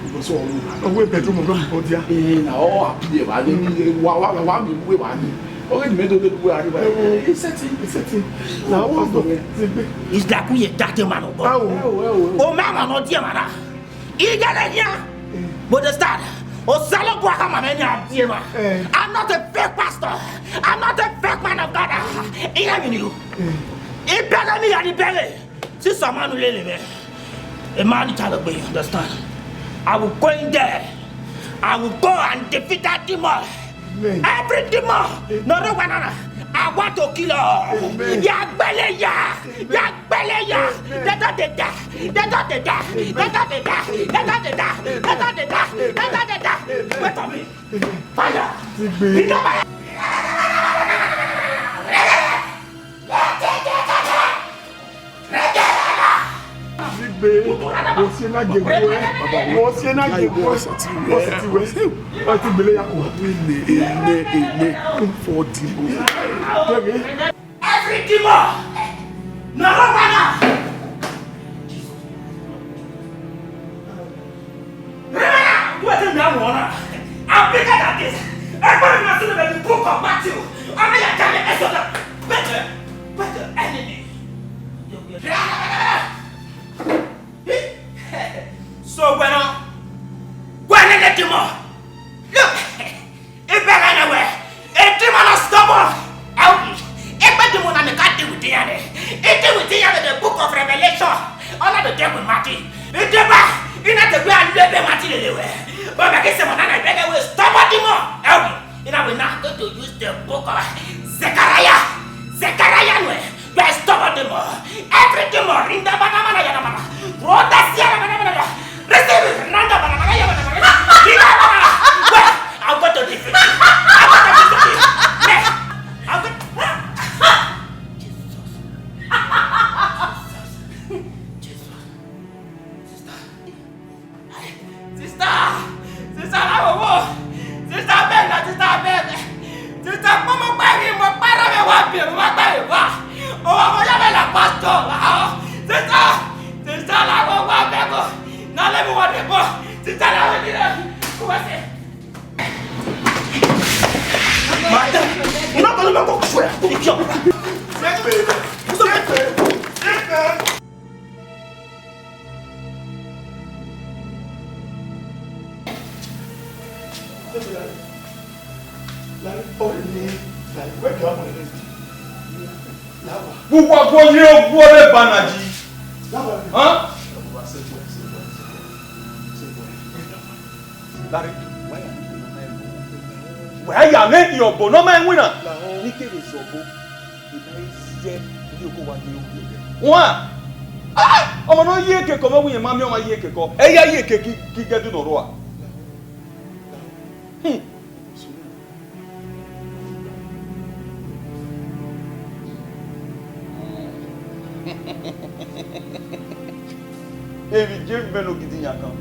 Because ọmọ. Owó ìbẹ̀dùn mọ̀ lọ́mọ bọ́díà. Ee, na ọ àbí ẹ̀ wá ní, wà wà wà mí wé wá ní. Ọ̀rẹ́ mi tó dé wé àríwá. Ìsètì. Ìsètì. Na ọ wà bọ̀. Ti gbé. It's like we a dirty man of God. Báwo? Ẹ o, ẹ o, ẹ o. O ma ma nọ die ma na. Igele hia. But the start. Osalobua ka ma mẹ ni a die ma. Eh. I'm not a fake pastor. I'm not a fake man of God. Hear me, you. Eh. Ibẹghe ni ya ni bẹghe. See some man lele me. A man tell me, you understand? I will go in there. I will go and defeat that demon. Amen. Every demon. Amen. No, no, no, no. I want to kill her. Amen. Ya gbele ya. Amen. Ya gbele ya. Amen. They don't dey die. They don't dey die. Amen. They don't dey die. They don't dey die. Amen. They don't dey die. They don't dey die. Amen. Wait for me. Amen. Fire. Amen. Fire. Igbe, wọ́n ti na gẹ̀gú ẹ, wọ́n ti na gẹ̀gú ẹ, wọ́n ti ti wẹ̀, wọ́n ti gbélé ya kù. Amen, amen, amen. Fọ dìbò. Every demon, no, no, no, no. Remember, wetin me I want. I'm bigger than this. Everybody must see the book of Matthew. I'm not telling Exodus. Better, better enemy. So when I, when I let him out, look. Ibẹghe ne wẹ, e demon na stubborn. Ẹo, ekpe demon na ne ka deal with iran nẹ. E deal with iran vbe the book of Revelation. Ọ na vbe deal with Matthew. E deba, I na te gbe a lu ebe Matthew lele wẹ. But mẹ ke sẹ mọ na na ibẹghe wẹ stubborn demon. Ẹo, I na wẹ na go to use the book of Zechariah. Zechariah nuẹ. Best of all demon. Every demon, rinda bana mana yana mana. Roda siara mana mana. Receive it. Randa bana mana yana mana. Rinda bana. Well, I'm going to defeat you. I'm going to defeat you. Yes. I'm going to... Jesus. Pastor, ah, sister, sister, la wo wa bẹgọ. Na lẹ mi wa de bọ. Sister, la wo ni re. Ku wa se. Madam, you not gonna go to school. Thank you. Uwa guọghọ ye oguọrre ba na ji. Hàn? Larry, wa ya ne ikpia nọ ma ẹn. Wa ya ne ikpia ọbo nọ ma ẹn winna. Ne I kevbe zẹ ọbo, I ma zẹ ne oko wa ye ogiẹdẹ. Wan! Ah! Ọmọ ne ọ ye ekekọ, ọ ma wẹ irẹn ma miẹn ọmwa ye ekekọ. Ẹ ya ye eke ki, ki gẹdun ne ọ rrọọ. Hmm. Emwi je mẹ ne ogidi yan kan.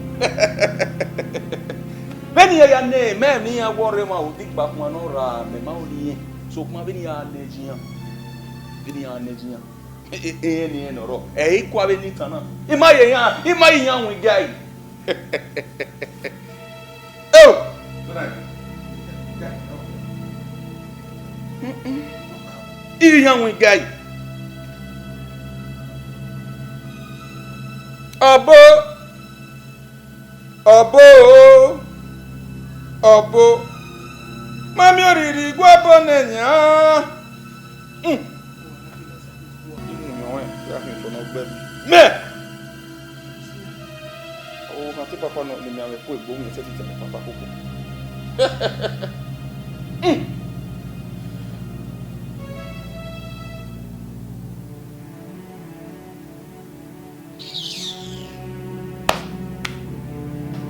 Vbene iran ya nẹ, mẹ emwi iran wọ rre emwa odigba khuan ne ọ ra, mẹ ma ho ne irẹn. Sokpan vbene iran nẹ ji iran, vbene iran nẹ ji iran, e, e, e, ne irẹn ne ọ rrọọ, ẹ i kua vbene I tan na. I ma ye iran, I ma ye iran winna gai. Oh! Mm-mm. Iran winna gai. Ọbo, ọbo, ọbo. Ma miẹn orhirhi gu ọbo ne yan. Hmm. Iwinna ọnrẹn ya khin fo ne ọ gbe ẹre. Mẹ! Ọvbokhan te papa nọ ne imianmwẹ ku egbe, ovbi mwẹ sẹtin tama papa koko.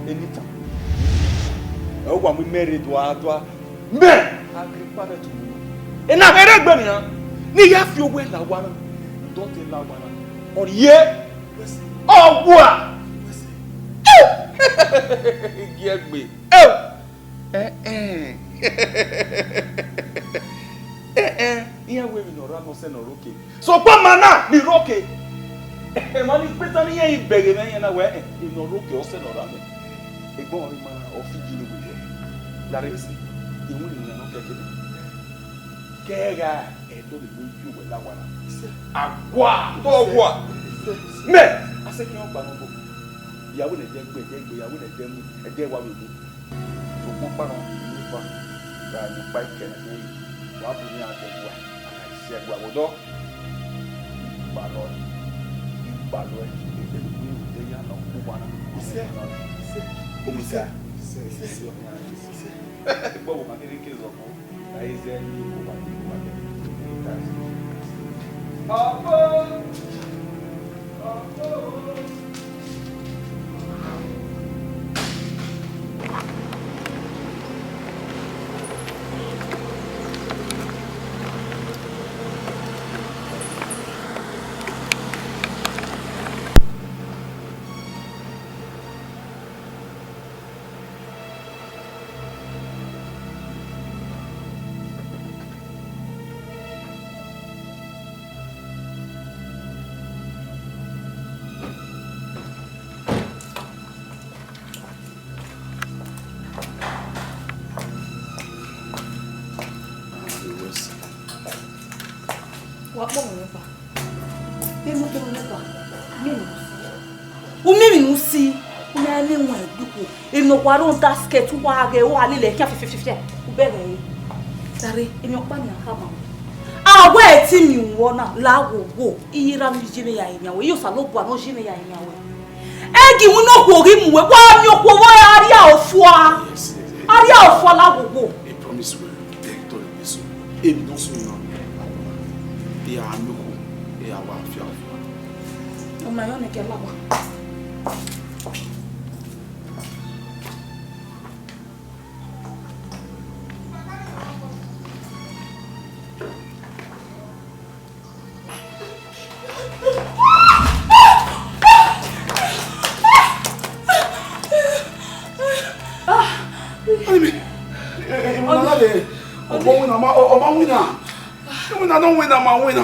Enitan, ẹ wa mu imẹ rre dua dua. Mẹ Agripa vbe ẹdẹ unu, ena kherhe egbe nian, ne I ya fi owẹ la owa na, ne ọ te la owa na, ọ rhie, ọ wa. Gie gbe. Ẹn, ẹn. Ẹn, ẹn, iran wẹ emwi ne ọ rre amẹ ọsẹ ne ọ rre oke. Sokpan ma na ni rre oke. Emwa ni kpeta ne iran bẹghe mwẹ iran na wẹ, emwi ne ọ rre oke ọsẹ ne ọ rre amẹ. Egbọn ọre ma na, ọ fi ji ne wẹ. Larry, iwinna nọ kẹkẹ nẹ. Kẹgha ẹdẹ ọvbehe ne I gie uwẹ la owa na. Agua, tọ owa. Mẹ, a sẹ khian ọkpa ne ọ gbọ. Iyawẹ ne ẹdẹ gbe, ẹdẹ gbe, iyawẹ ne ẹdẹ mu, ẹdẹ wa vbe mu. Sokpan ọkpa nọ, emwi eva, ra emwi ọkpa ikẹnẹ ne I wa bu ne iran dẹ gua, a ka si ẹguae vbe odọ. Ikpalọ, ikpalọ, ẹdẹ ne uwẹ rhunmwuda iran na, ọ ku uwa na. Isẹ, isẹ, isẹ, isẹ, isẹ. Gbọvbomwa kherhe ke zọmọ, na i zẹ ne uwa, uwa dẹ. Ọkpo! Ọkpo! Wa kpọnmwẹ mwẹ kpa. Vbene u kpọnmwẹ mwẹ kpa, u miẹn emwi ne u si. U miẹn emwi ne u si. U miẹn emwi ne u si. Emwi ne ọ wa rre under skirt, u wa ghe, u wa lele ẹkhian fiafiafia. U bẹghe ẹre. Dare, emwi ọkpa nian khama. A wẹ ẹtin miẹn uwẹ na, la wo wo. Iye erha ne ọ ye mwẹ ya rinmwian wẹ, iye Osanobua ne ọ ye mwẹ ya rinmwian wẹ. Ẹ gie iwinna okhuo ghi mu wẹ, wa miẹn okhuo vbe a rria ofua. Yes, yes, yes. A rria ofua la wo wo. I promise you, tẹ tọ rẹ so. Emwi ne ọ sunu na, I a miẹn okhuo, I a wa fian ofua. Ọ ma yọ nẹ kẹ la owa. Ani mi, eh, eh, ọmọ na lẹ, ọmọ winna, ọmọ, ọmọ winna. Winna, no winna, ma winna.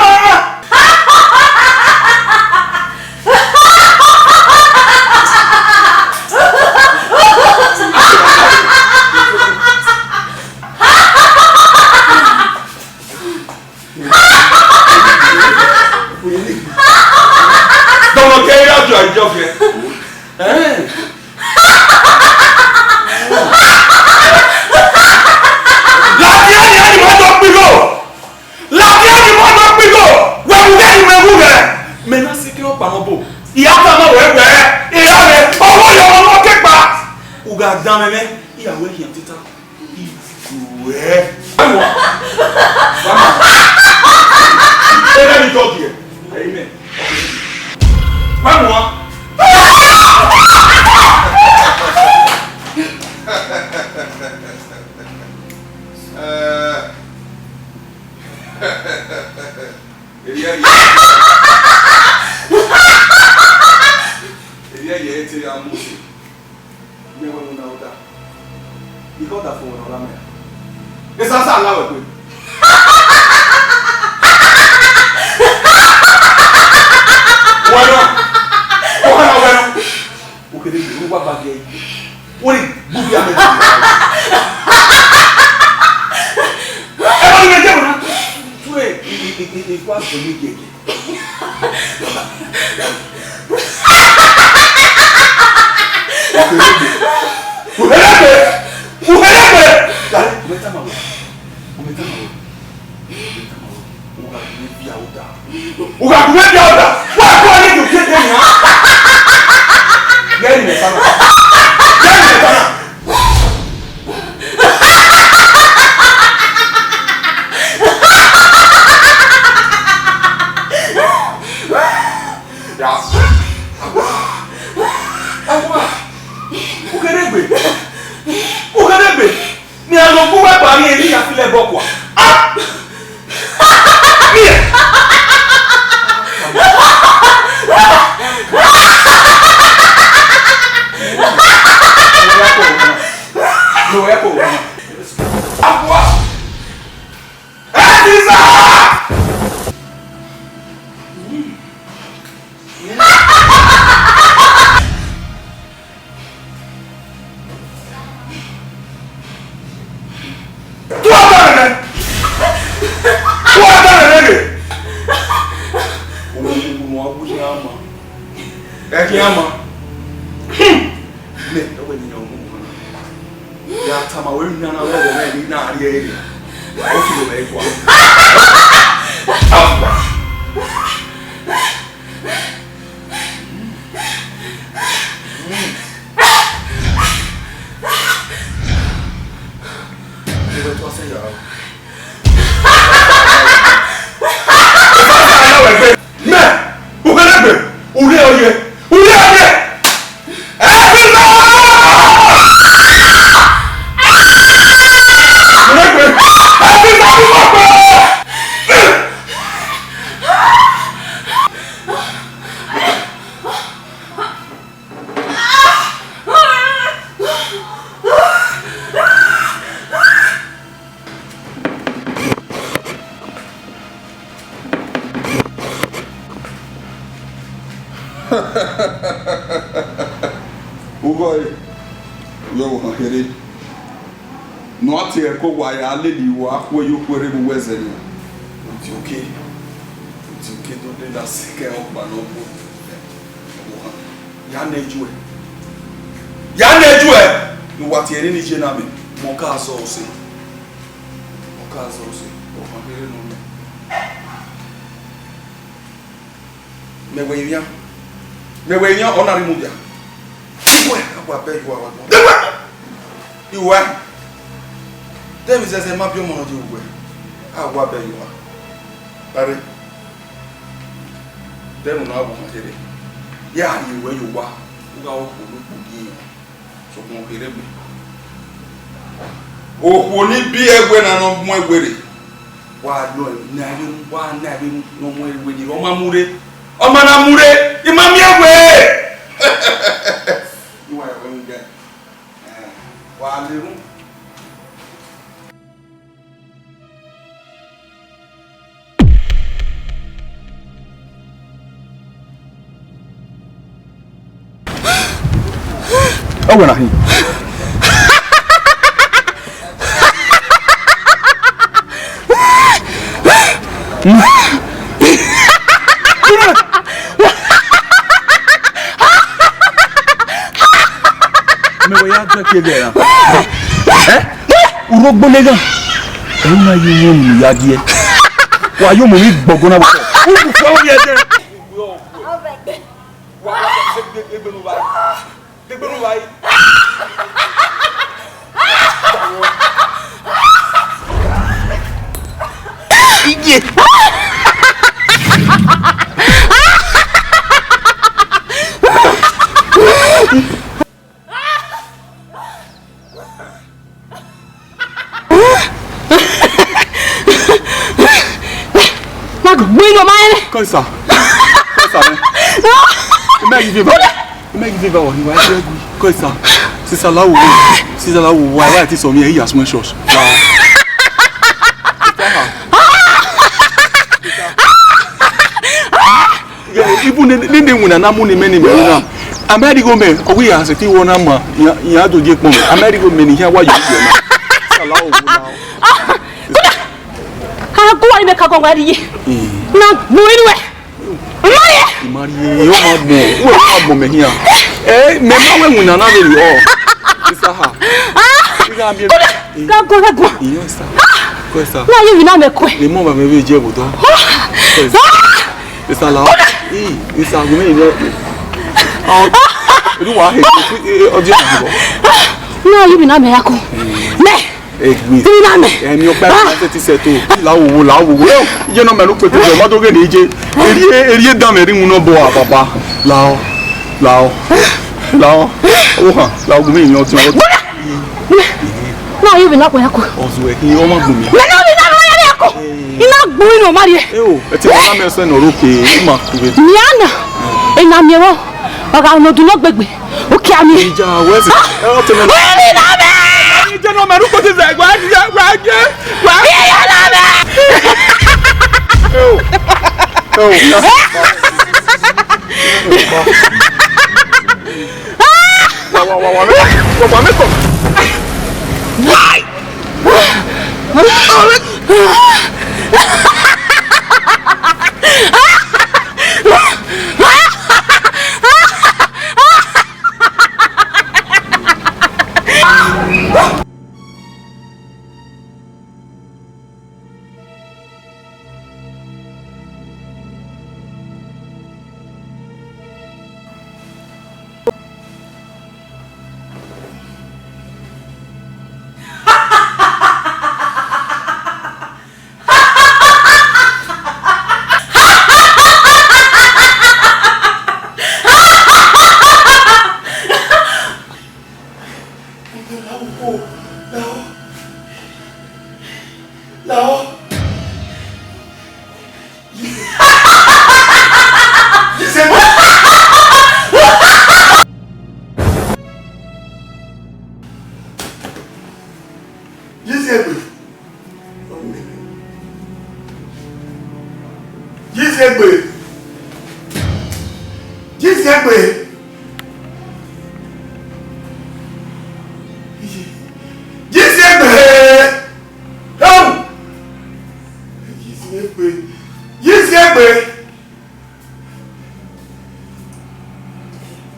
ma. Dọmọ kẹ ya jọ àjọ kẹ. Ladian ni a ni ma dọ kpigho. Ladian ni ma dọ kpigho. Wẹ wu ghẹ ni mẹ wu ghẹ. Mẹ na si ke ọkpa mọ bo. Iya ta ma wẹ wẹ. Iya wẹ. Ọwọ yọ ọmọ kẹkpa. U gha dan mẹ mẹ. Iya wẹ hian tita. Iwẹ. Wa mu. Wa mu. Ẹ bẹ ni dọgiẹ. Amen. Wa mu. Eh. Eria ye. Eria ye te ya mu. Mẹ wẹ mu na ọda. Ikọ da fo wẹ ọra mẹ. Esasa la wẹ kwe. Wẹ nọ. Ọha na wẹ nọ. Okede yi, wa ba gẹ yi. Wẹ ni, bu bi amẹ. Ẹ bá mi jẹ mọ na. Tue, i, i, i, i, i, kwa sọ ni gẹgẹ. Uherebe! Uherebe! Uherebe! Gari, u mẹ tama wẹ. U mẹ tama wẹ. U mẹ tama wẹ. U gha gu mwẹ bia uda. U gha gu mwẹ bia uda. Wa kọ ni du kete nia. Lo ẹ ko. Akua. Ẹ ti sa! Tuata nene! Tuata nene! Owo, owo, owo, owo, ama. Ẹ khian ma. Nẹ, ẹ wẹ ne iran mu. Ya tama wẹ ne a na wẹ wẹ ne a rhie ẹre. Ọ ti lo vbe kua. Ẹ wẹ tọ sẹ ya. Mẹ, ukẹnẹgbe, urre ọye, urre ọye. Ẹ fi mẹ! Ukẹnẹgbe, ẹ fi mẹ, ẹ fi mẹ! Ughọe, yọ vbe ohan kherhe. Ne ọ tie ẹko wa ya lele uwa khu ye okhuo rre vbe uwu ẹzẹ nian. Uti oke, uti oke do de da sikẹ ọkpa ne ọ bu ohan. Ya nẹ ju ẹ. Ya nẹ ju ẹ. Ne uwa tie ẹre ne iye na mẹ. Mọ ka zọ ọse. Mọ ka zọ ọse. Ọkpa kere nọ mẹ. Mẹ wẹ irian. Mẹ wẹ irian, ọ na rhie mudia. Iwẹ, a wa bẹ yuwa wa gbọn. Iwẹ! Iwẹ! Dẹmwẹ zẹzẹ ma biẹ ọmọ nọ ye uwẹ. A wa bẹ yuwa. Are. Dẹmwẹ nọ a vbe ohan kherhe. Ya rhie uwẹ ye owa. U gha ru okhuo ne u kpogiri iran. Sokpan ọ kherhe gbe. Okhuo ni biẹ ẹguẹ na ne ọ mu ẹguẹ rre, wa nọ ne a vbe mu, wa na vbe mu ne ọ mu ẹguẹ rre, ọ ma mu rre, ọ ma na mu rre, I ma miẹn ẹguẹ. I wa ẹguẹ mu gẹ. Wa le ru. Ọ wẹ na hin. Mẹ wẹ ya dẹ ke ghe ra. Eh? Urogbo leghan. Ẹ na ye wọn mu ya giẹ. Wa yo mo mi gbọgbọ na bọ. U bu fo ye dẹ. Wa, wa, degbe, degbe nu ba. Degbe nu ba. Iye. Na gbin no ma ere. Kọ isa. Kọ isa mẹ. Ime gi viva. Ime gi viva wa ni wa. Kọ isa. Sisa la wo. Sisa la wo wa wa ti so mi e ya small church. Even ne ne winna na mu ne mẹ ne mẹ winna. Amẹ righo mẹ, ọ wẹ ya sẹtin wọ na ma, ya do ye kpọnmwẹ. Amẹ righo mẹ ne ihian wa yo ye na. Sala o wo na. Ka gu wa ni mẹ ka gọ wa rrie. Na gbu inu ẹ. Mari. Mari, o ma gbọn, o ma gbọn mẹ hian. Eh, mẹ ma wẹ winna na vbe rrie. Isa ha. Iga mi. Ka gọ, ka gọ. Iyo isa. Ko isa. Na ye winna mẹ kue. Ni mo ba mẹ vbe je bo do. Ko isa. Isa la. Ii, isa gu me ni. Ah, ru wa he, ọjọ ìdìbò. Náà yìí mi náà mẹ ya kọ. Mẹ. Egbe. Yìí mi náà mẹ. Ẹ̀mí ọpẹ́ láti ti sẹ̀ tó. Làwòwò, làwòwò. Yé náà mẹ́nu pé tó jọ, má tó gé ní jẹ. Èrìé, èrìé dá mẹ́rin mu náà bọ̀ wá, bàbá. Làó, làó, làó. Ó hàn, làó gùn mí ìyàn ọtí wọn. Náà yìí mi náà mẹ ya kọ. Ọ̀sùn ẹ̀ kí ọmọ gùn mí. Mẹ náà mi náà mẹ ya kọ. Iná gbun inú ọmọ rẹ. Eo, ẹ ti máa mẹ sọ ẹnọ rókè, ẹ máa kúrè. Miana, ina mi ẹwọ, ọgá ọ̀nà ọdún náà gbẹgbẹ, ó kí a mi. Ìjà wẹ́sì, ẹ ó tẹ̀lé. Ó yẹ mi náà bẹ́ẹ̀. Jẹ́ ní ọmọ ẹrú kò ti zẹ̀ wá jẹ́, wá jẹ́, wá. Ìyá la mẹ́. Ẹ o. Ẹ o. Wá, wá, wá, wá, wá, wá, wá, wá. Jizegbe. Jizegbe. Jizegbe. Jizegbe. Hau! Jizegbe. Jizegbe.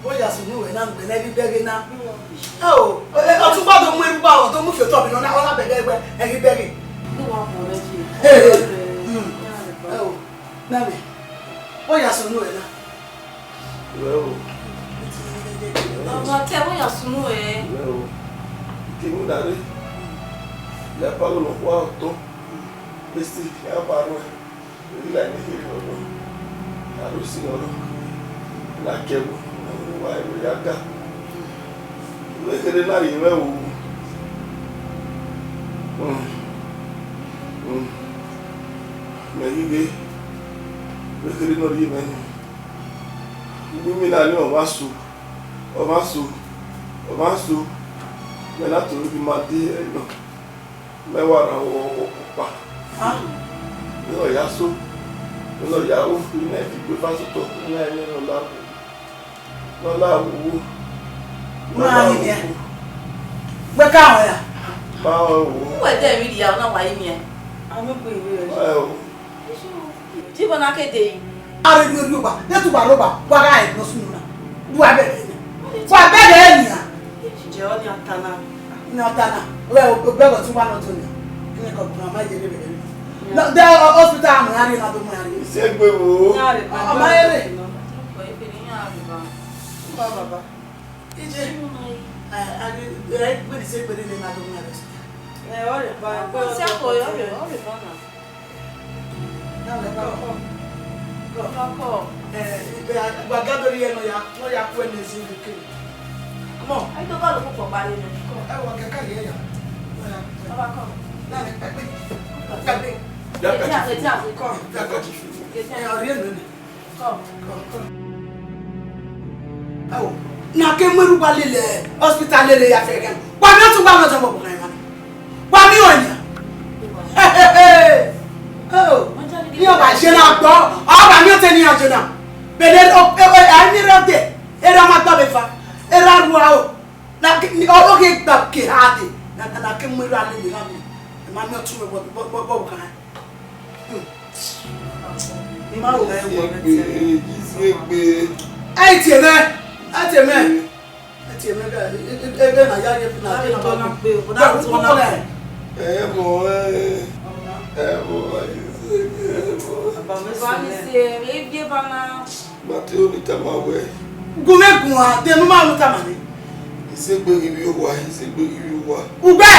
Ọ ya sunu ruẹ na, ngbẹn ẹghi bẹghe na. Ẹ o, ọtungba do mu erhugba, ọ do mu fi otọ bi nọ na, ọ na bẹghe wẹ ẹghi bẹghe. Hey, hey. Hmm. Ẹ o, nami, ọ ya sunu ruẹ na. Wẹ o. Ọmọ kẹ, ọ ya sunu ruẹ. Wẹ o. Ike mu dare. Ya pa lo nọ kua otọ. Besi, ya pa ruẹ. Emwi na ne kherhe nọ nọ, aro si nọ nọ, ne a ke ẹvbo, ne a wa ẹvbo ya ga. Vbe kherhe na rhie mwẹ o. Hmm. Hmm. Mẹ ghi ghe, vbe kherhe ne ọ rhie mwẹ nọ. Ugbẹn na ni ọmwa so, ọmwa so, ọmwa so, mẹ na tọn ghi ma de ẹre nọ. Mẹ wa rhan ọkpa. Ah. Ne ọ ya so, ne ọ ya ru, ne ẹ fi gbe eva sotọ, ne ẹ ne ọ la wu, ne ọ la wu. Wẹ ka họn ya? Ma họn wo. Wẹ de emwi rhia, ọ na wa yi miẹn. Ẹ o. Jibọ na ke dee. A rhie rhie rhie oba, ne tuba rre oba, wa gha ẹre ne ọ sunu na. Wa bẹghe ne. Wa bẹghe ne a. Jẹ ọ ni a ta na. Ne a ta na. Wẹ o bẹghe ọtẹn wa nọ tọn nia. Ene kọ bu na ma ye ne bẹghe. Na de hospital a mu a rhie na do mu a rhie. Isegbe wo. Ọ ma rre. Baba. Ije. Ẹ, a rhie, ẹ, gbe ni se gbe ni na do mu a rhie. Ẹ, ọ rre ba, ọ rre ba na. Come on. Come on. Come on. Eh, eh, eh, wa gather here, no ya, no ya, when is in the king. Come on. I don't know what for body. Come on. I want to carry here. No ya. Baba, come. Now, eh, eh, eh, eh, eh. Come, come. Eh, I'll hear you. Come, come, come. Ẹ o, ne a ke mu erhugba lele hospital lele ya fẹgẹ. Wa miẹn ọtungba mwẹ ọtẹn vbe ọvbokhan emwa ni. Wa miẹn ọẹn nian. Oh, iran wa je na gbọ, ọ wa miẹn ọtẹn ne iran je na. Bẹlẹ o, e, e, a ni rre ọdẹ, erha ma gba vbe eva, erha ru aro. Na ke, ni, ọ, ọ ghe gba ke ha de, na, na, na ke mu erha lele na mi. Emwa miẹn ọtẹn vbe, vbe, vbe, vbe ọvbokhan. Hmm. I ma ru mwẹ wọ. Egbe, egbe. Ẹ i tie mwẹ, ẹ tie mwẹ. Ẹ tie mwẹ, ẹ, ẹ, ẹ, ẹ na ya ye na, na na ba na pe, na na pe. Ẹ mọ, ẹ, ẹ mọ, ẹ, ẹ mọ. Baba mi se, ẹ, ẹ, ẹ, ba na. Ma te oni tama wẹ. Gu mwẹ guan, de ne u ma ru tama nẹ. Isegbe ghi vbe owa, isegbe ghi vbe owa. Ugbẹ!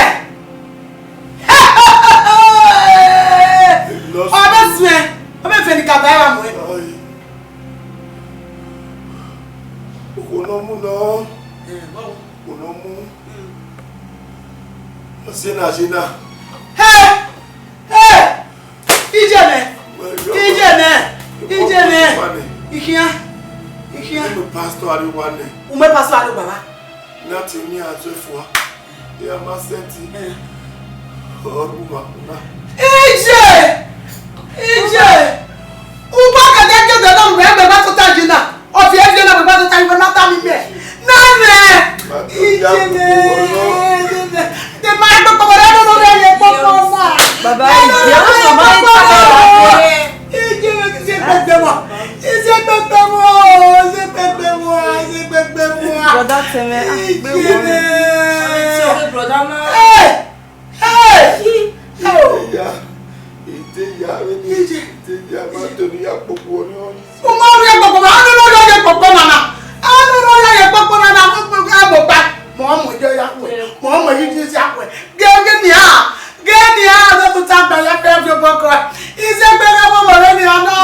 Ọ vbe suẹn, ọ vbe fẹn ne I ka ba ẹre mu ẹn. Aye. Okhuo ne ọ mu nọ. Ẹ, bọọ. Okhuo ne ọ mu. Mm. Ọ si na, si na. Hey! Hey! Iye nẹ! Iye nẹ! Iye nẹ! I khian! I khian! Umu pastor Arewa nẹ. Umu pastor Arewa ba? Na te ni a zẹ fua. Ya ma sẹtin. Ọrhuwa na. Iye! Iye! Ugbẹn kẹdẹkẹdẹ na, mẹ, mẹ ma tota yi na. Ọfi ẹvie na, mẹ ma tota yi, mẹ ma ta mi mẹ. Na mẹ. Iye mẹ. Iye mẹ. De ma gbogbo wẹ, ẹrọ nọ rẹ ye kpokpo na. Baba, iye, what's your mind? Iye mẹ, iye gbẹgbẹ wa. Iye gbẹgbẹ wa. Iye gbẹgbẹ wa. Iye gbẹgbẹ wa. Brother Teme, ah, gbẹ wo ni? Hey! Hey! Ite ya, ite ya, vbene ite ya, ma to ni ya kpokpo ni ọ. U ma rhie kpokpo, ma, a nọ rhie ye kpokpo na na. A nọ rhie ye kpokpo na na, mo, mo, a mo pa. Mo, mo, yo ya kue. Mo, mo, yi, yi, ya kue. Ge, ge ni a. Ge ni a, a nọ tuta gba ya fẹ fi obọ kọ. Ize gbe gha mo mo re ni a nọ.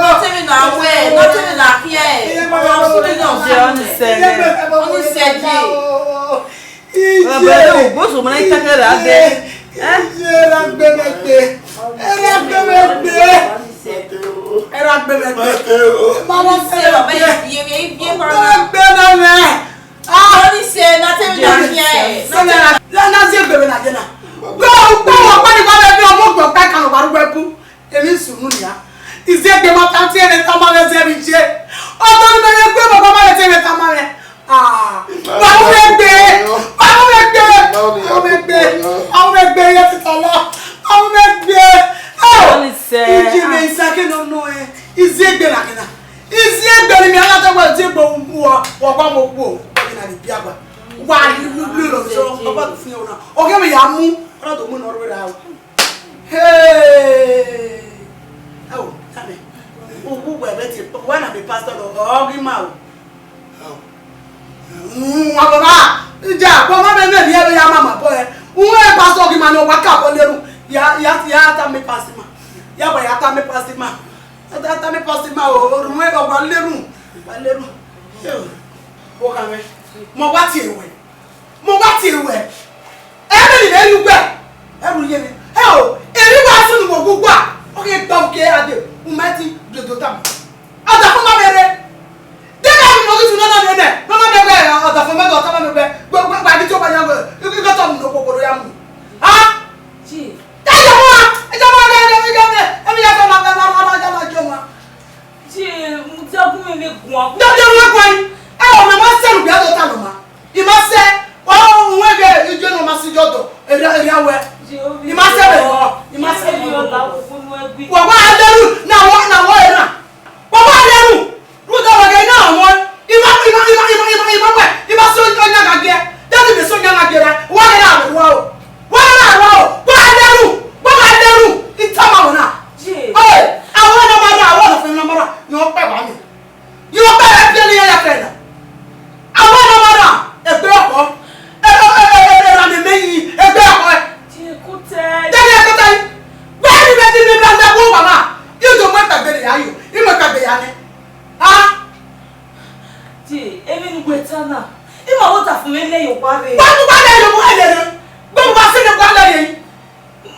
Nothing na we, nothing na here. Iye ma ya mo. Ọni sẹ, ọni sẹ. Iye ma ya mo. Ọni sẹ je. Baba, ẹ, o, bó so ma na ta kẹ ra dẹ. Ẹ? Iye ra gbe mẹ gbe. Ẹ ra gbe mẹ gbe. Ẹ ra gbe mẹ gbe. Ma na se mẹ gbe. Iye mẹ, iye ma na. Gbe na mẹ. Ah. Ọni sẹ, na te mi na hiẹ. Na na zie gbe mẹ na je na. Gbe o, gbe o, gbe ni gbe mẹ bi ọmọ gbe ọkpa kan wa ru wẹ bu. Emwi sunu nia. Iziegbe ma ta tie ne tama mwẹ zẹ vbe iye. Ọdọ ni mẹ ye gbe baba ma ye tie ne tama mwẹ. Ah, wa mu mwẹ gbe. Wa mu mwẹ gbe. Wa mu mwẹ gbe. Wa mu mwẹ gbe ye tita lọ. Wa mu mwẹ gbe. Oh, Ọni sẹ, iye mẹ ah. Isa ke nọ nọ ẹ. Iziegbe na kina. Iziegbe ni mi ala ta wa iziegbe wa wa mo wo. Wa ni na ni bia gba. Wa lu lu lu lo so. Baba fi ona. Oge mi ya mu. Ọna do mu no re ra. Hey! Oh, tell me. Who, who were ready? One of the pastor or Ogima? Oh. Mm, wa baba, ija, wa ma me me ni ya mama boy. Uwe pastor Ogima no wa ka bo leru. Ya, ya, ya ta me pastor ma. Ya wa ya ta me pastor ma. Ya ta me pastor ma o, o ruwe o wa leru. Wa leru. Yo. Wo ka me. Mo wa tie we. Mo wa tie ruẹ. Ẹ vbe ni vbe ru wẹ? Ẹ ru ye mwẹ. Ẹ o, emwi wa sunu vbe ogugu a. Ọ ghi gba uke a dee, u ma ti dodo tama. Ọdafẹn ma vbe rre. De gha vbe nọ ghi sunu nọ nene, nọ ma vbe wẹ, ọdafẹn ma gha tama vbe wẹ, wẹ, wẹ, wẹ, a ghi tie ọba yan wẹ, i, i, i gha tọ mu ne okpokoro ya mu. Ha? Ji. Ẹ jọ ma, ẹ jọ ma, ẹ jọ ma, ẹ jọ ma, ẹ jọ ma, ẹ jọ ma, ẹ jọ ma, ẹ jọ ma. Ji, mu te gun mi vbe guan. Jọ, jọ, wẹ guan. Ẹ o, mẹ ma sẹ nu, bia do ta nọ ma. I ma sẹ, wa hu wẹ ghe ijo ne ọ ma si jọ dọ, erha, erha wẹ. I ma sẹ vbe họ, I ma sẹ vbe họ. Wa wa leru, na wọ, na wọ erha. Wa wa leru, rhunmwuda wa ghe na wọn. I ma, I ma, I ma, I ma, I ma, I ma wẹ, I ma sẹ ọyan gha giẹ. Dẹni mẹ sẹ ọyan gha giẹ ra, wa ghe na vbe rua o. Wa ghe na rua o, wa leru, wa wa leru, I tama wẹ na. Ee, a wẹ ne ọ ma ra, a wẹ ne ọ fẹ ne ọ ma ra, yọ kpẹ ba mẹ. Yọ bẹrẹ biẹ ne iran ya fẹ na. Avbe ọmọ na, egbe ọkọ. Ẹ, ẹ, ẹ, ẹ, ẹ, ra ne mẹ yi, egbe ọkọ ẹ. Jekutẹ. Dẹni ẹ tota yi. Wẹ ni mẹ ti mi bla nda gu owa na. I do mu ẹkpẹgbe ne ya yo. I mu ẹkpẹgbe ya nẹ. Ha? Je, emwi ne uwẹ ta na. I ma wo ta fun mwẹ lẹ ye owa rre. Wa mu wa lẹ ye owa rre. Gbe wa se ne wa lẹ ye.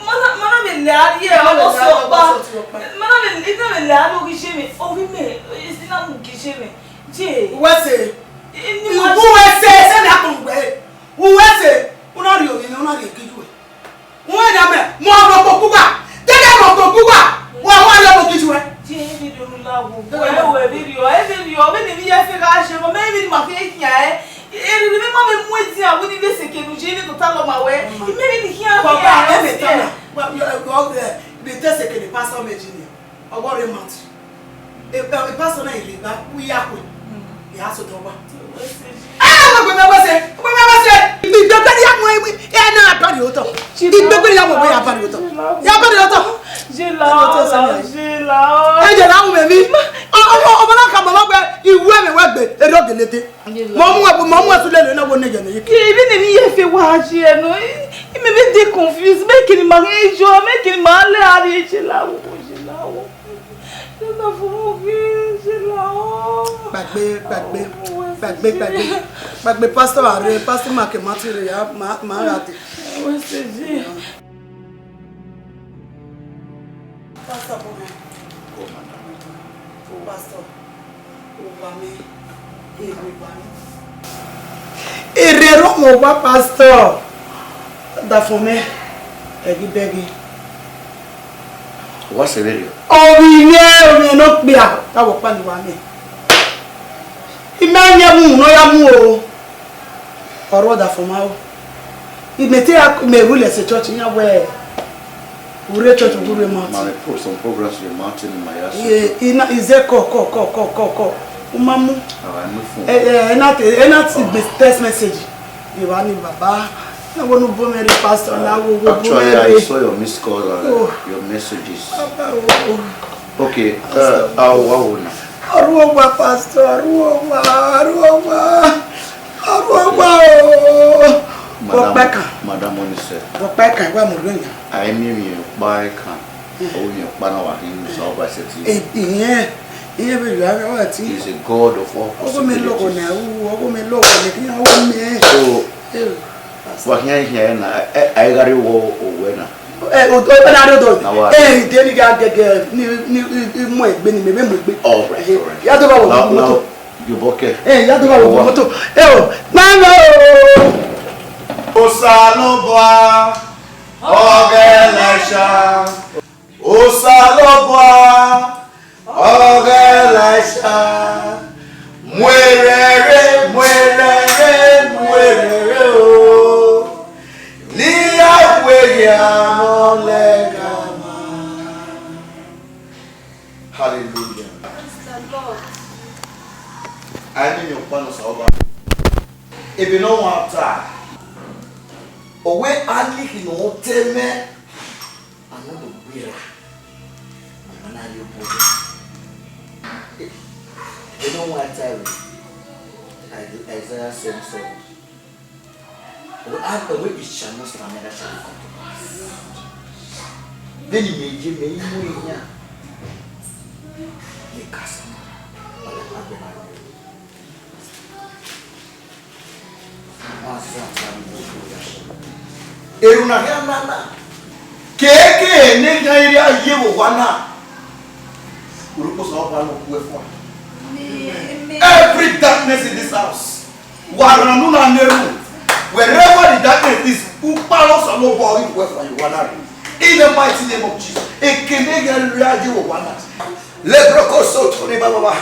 Mana, mana vbe lẹ a rrie ọlọsẹ ọkpa. Mana vbe, I na vbe lẹ a rrie oghiye mwẹ, ovbi mẹ, I na mu gie ye mwẹ. Je. Uwẹ sẹ. Uwẹ sẹ, sẹ ne a kpọnmwẹ uwẹ. Uwẹ sẹ, u na rhie ovbi mwẹ, u na rhie gie uwẹ. Uwẹ na mẹ, mu ọmọ koko uwa. Dede mu ọmọ koko uwa. Wa, wa rhie ọmọ gie uwẹ. Je, e vbe rhie unu la wo. Ẹ wẹ, e vbe rhie, e vbe rhie, vbene emwi ya fe gha ye, mẹ, emwi ni ma khin khian, ẹ. Erhirhi mwẹ ma vbe mu edian wẹ ne I vbe sẹ eke ne u ye ne tota lọ ma wẹ. I mwẹ emwi ni khian khian. Baba, ẹ mẹ ta na. Wa, wa, wa, ẹ, vbe te sẹ eke ne pastor mẹ ji nian. Ọ wa rre mat. E, e, pastor na i rre ba, u ya kue. Ya so tọ wa. Ẹ, wẹ gbe mẹ wẹ sẹ, wẹ mẹ wẹ sẹ. Igbegbe ya mu, ẹ na ba rhie otọ. Igbegbe ya mu, wẹ ya ba rhie otọ. Ya ba rhie otọ. Jila, jila. Ẹ jẹ na mu mẹ mi. Ọ, ọ, ọ, ọ, na ka mama wẹ, iwu ẹmwẹ wẹ gbe, erriọ gele dee. Mọ mu ẹbu, mọ mu ẹtu lele na wo ne yẹn ye. Ibi ne mi ye fe wa ji ẹnu. I mẹ mi dey confused. Mẹ kini ma he jo, mẹ kini ma le ari je la wo, je la wo. Je la fo mo ge, je la o. Gbàgbé, gbàgbé, gbàgbé, gbàgbé. Gbàgbé pastor are, pastor ma ke ma ti re ya, ma, ma ra de. Wẹ se ji. Pastor, pastor, uwa mi, ere uwa mi. Ere rọ mọ wa pastor. Dafọn mẹ, ẹghi bẹghe. Wa sẹ vberriọ. Ovbi mwẹ, ovbi mwẹ ne okpia, ta vbe ọkpa ne uwa mwẹ. I ma miẹn ẹvbo ne ọ ya mu o. Ọ rre ọdafọn ma o. I mẹ te ra, mẹ rhulẹ sẹ church, iran wẹẹ, u rre church, u rre mountain. Man, I put some programs in the mountain in my house. Ye, i na, i zẹ kọ, kọ, kọ, kọ, kọ, kọ. U ma mu. All right, move phone. Ẹ, ẹ, ẹ na te, ẹ na te text message. Evba ni baba, ẹ wo ne u bo mwẹ rre, pastor, na wo, wo bo mwẹ rre. Actually, I saw your missed call and, uh, your messages. Baba o. Okay, uh, how, how old now? Ọrhuọgba, pastor, ọrhuọgba, ọrhuọgba, ọrhuọgba o. Madam, Ọkpa ẹkan. Madam Onise. Ọkpa ẹkan, wa mu rre yan. A i miẹn emwi ọkpa ẹkan. Ọ wẹ emwi ọkpa na wa hin Osanobua sẹtin. Eh, iyẹn, iyẹn vbe ya wa ti. He is a God of all possibilities. Ọgọ mẹ lọghọ na ru, ọgọ mẹ lọghọ na, kí a wo mẹ. So, eh, pastor, wa khian khian na, ẹ, ẹ, a i gha rrie owẹ na. Ẹ, o, o, na rrie odọ. Na wa. Ẹ, de ni gha gẹgẹ, ni, ni, ni mu egbe, ni mẹ vbe mu egbe. All right, all right. Ya do ba wo moto. Now, now, you boke. Ẹ, ya do ba wo moto. Ẹ o, na na o. Osanobua, ọghe Elaisha. Osanobua, ọghe Elaisha, mu erhẹn rre, mu erhẹn rre, mu erhẹn rre o, ne I ya werriẹ amwẹ ọlẹghẹ ama. Hallelujah. Praise the Lord. A i miẹn emwi ọkpa ne Osanobua. Ebe ne ọ wan ta, ọ wẹ a ni khin ne ọ te mwẹ. Anọ do gberra, a ma na ye obọ. Ẹ, ẹ ne ọ wan ta ẹre, Isaiah seven seven. Ọ wẹ, a, ọ wẹ, "It shall not stand, neither shall it come to pass." Vbene imẹ ye, mẹ i mu iran ye ka sama, ọ ya kpa gbe na ye. Erhunmwu na khian nana, keke ne iran rhie ye vbe owa na, urhukpo Osanobua nọ ku ẹfua. Every darkness in this house, wa rhan unu na ne erhunmwu, wherever the darkness is, ukpar Osanobua ọ ghi ku ẹfua ye owa na rre. In the mighty name of Jesus, eke ne iran rhie ye vbe owa na. Lebroko soto ni baba.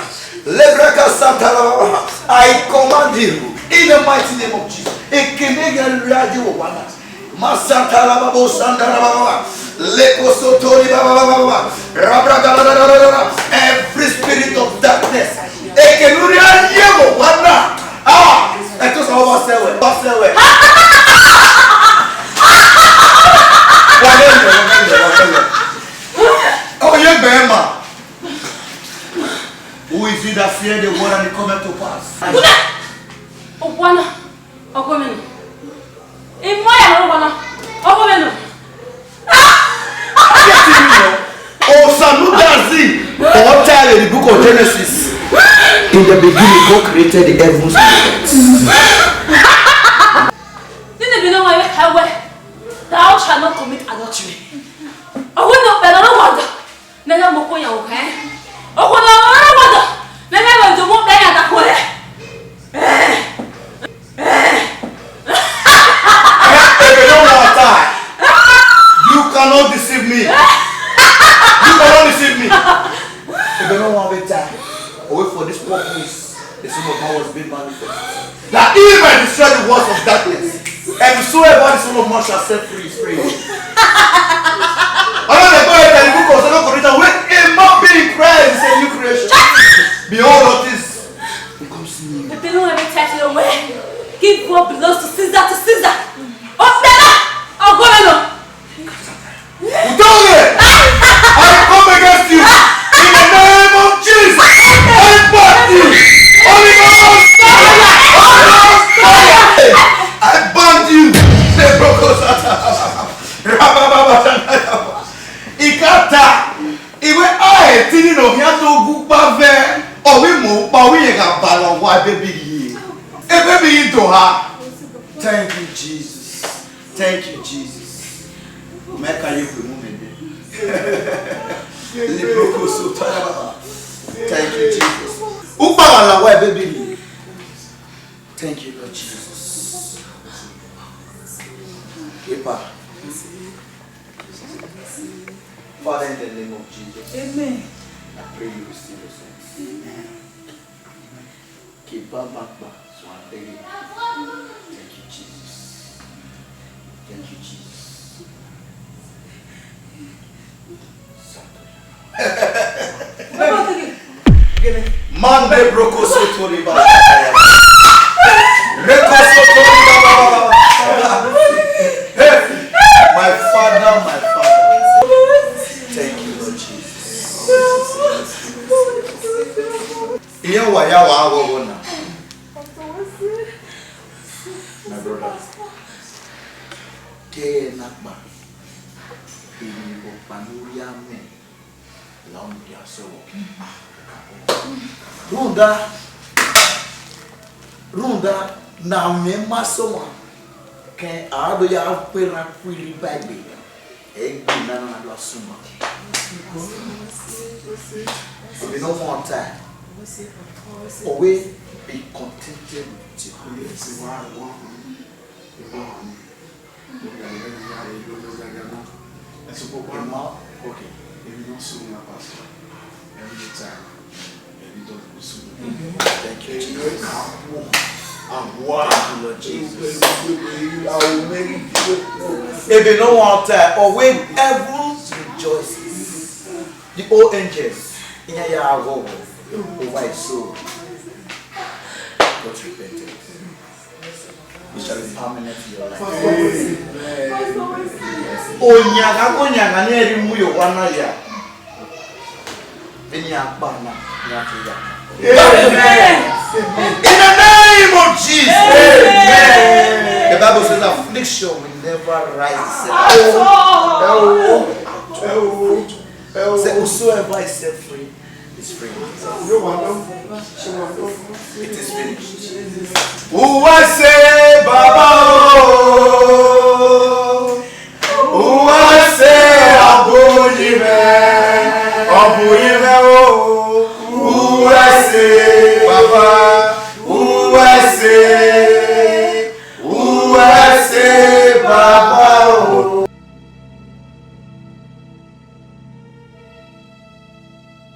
Lebraka santa la baba. I command you in the mighty name of Jesus. Eke ne iran rhie ye vbe owa na. Ma santa la baba, santa la baba. Leko soto ni baba baba. Rabra ga da da da da da. Every spirit of darkness. Eke ne rhie ye vbe owa na. Ah, ẹ to sa wa sẹ wẹ. Wa sẹ wẹ. Wa lẹ lẹ, wa lẹ lẹ, wa lẹ lẹ. Ọ ye gbẹ ma. Who is he that fear the word and it cometh to pass? Kuda! Owa na, ọgọ mwẹ nọ. Imọ ya nọ, owa na, ọgọ mwẹ nọ. Get him, you know. Osa nu dazi, or tell the book of Genesis. In the beginning, God created the heavens and the earth. Nene bi na wa ye kawe, "Thou shalt not commit adultery." Ọwọ na ọkpẹn na wada. Nene mo ko yan o hẹ. Ọwọ na ọkpẹn na wada. Nene mo do mo be yan ta ko rẹ. Eh. Eh. Ebe no wan ta. You cannot deceive me. You cannot deceive me. Ebe no wan be ta. Away for this purpose, the Son of Man was made manifest, that he might destroy the works of darkness. And whosoever the Son of Man shall set free is free. Ọlọ́run ẹ̀gbọ́n ẹ̀ tẹ̀lé púpọ̀ sọ́dọ̀ kò rí tán wé, a man being in Christ is a new creation. Behold, all things becomes new. Ebe no wan be ta ẹre wẹ, give what belongs to Caesar to Caesar. Ọfẹ na, ọgọrẹ nọ. Udoge, I come against you in the name of Jesus. I ban you. Holy Ghost, fire. Holy Ghost, fire. I ban you. Ikata, iwe a he tini no hian to gu kpa vẹ, ọ vbe mu kpa, ọ vbe ye gha ba lọ wa baby ye. E baby yi do ha. Thank you, Jesus. Thank you, Jesus. Mẹ ka ye kwe mu mẹ de. Libroko so tara baba. Thank you, Jesus. Ukpa wa la wa baby ni. Thank you, Lord Jesus. Epa. Father, in the name of Jesus, Amen. I pray you receive your sons. Amen. Kevbe amakpa suẹn vbe ẹghẹ. Thank you, Jesus. Thank you, Jesus. Mande broko soto riba. Reko soto riba. Hey, my Father, my Father. Thank you, Lord Jesus. Iran wa ya wa ghọghọ na. My brother, ke na kpa, emwi vbe ọkpa ne u rhia mwẹ, la ọ mudia sẹ vbọ. Rhunmwuda, rhunmwuda ne a mwẹ ma sẹ ọmwa, ke a do ya kpe erhan ku irri ba egbe. Egbe na na do suma. If you no want time, always be contented with your life. Yes, why, why? Why? Emma, okay. If you don't soon my pastor, every time. Thank you, Jesus. Thank you, Lord Jesus. Ebe ne ọ wan ta, ọ wẹ heaven rejoices. The whole angels, iran ya ghọghọ over his soul. Got repented. It shall be permanent in your life. Oyan gha, oyan gha ne ẹ rhie mu ye owa na ya. Vbene iran kpa na, iran te ya. Amen. In the name of Jesus. Amen. The Bible says affliction will never rise itself. Say, whosoever is set free is free. It is finished. Uwa se baba o, uwa se ọbuyivẹ, ọbuyivẹ o, uwa se.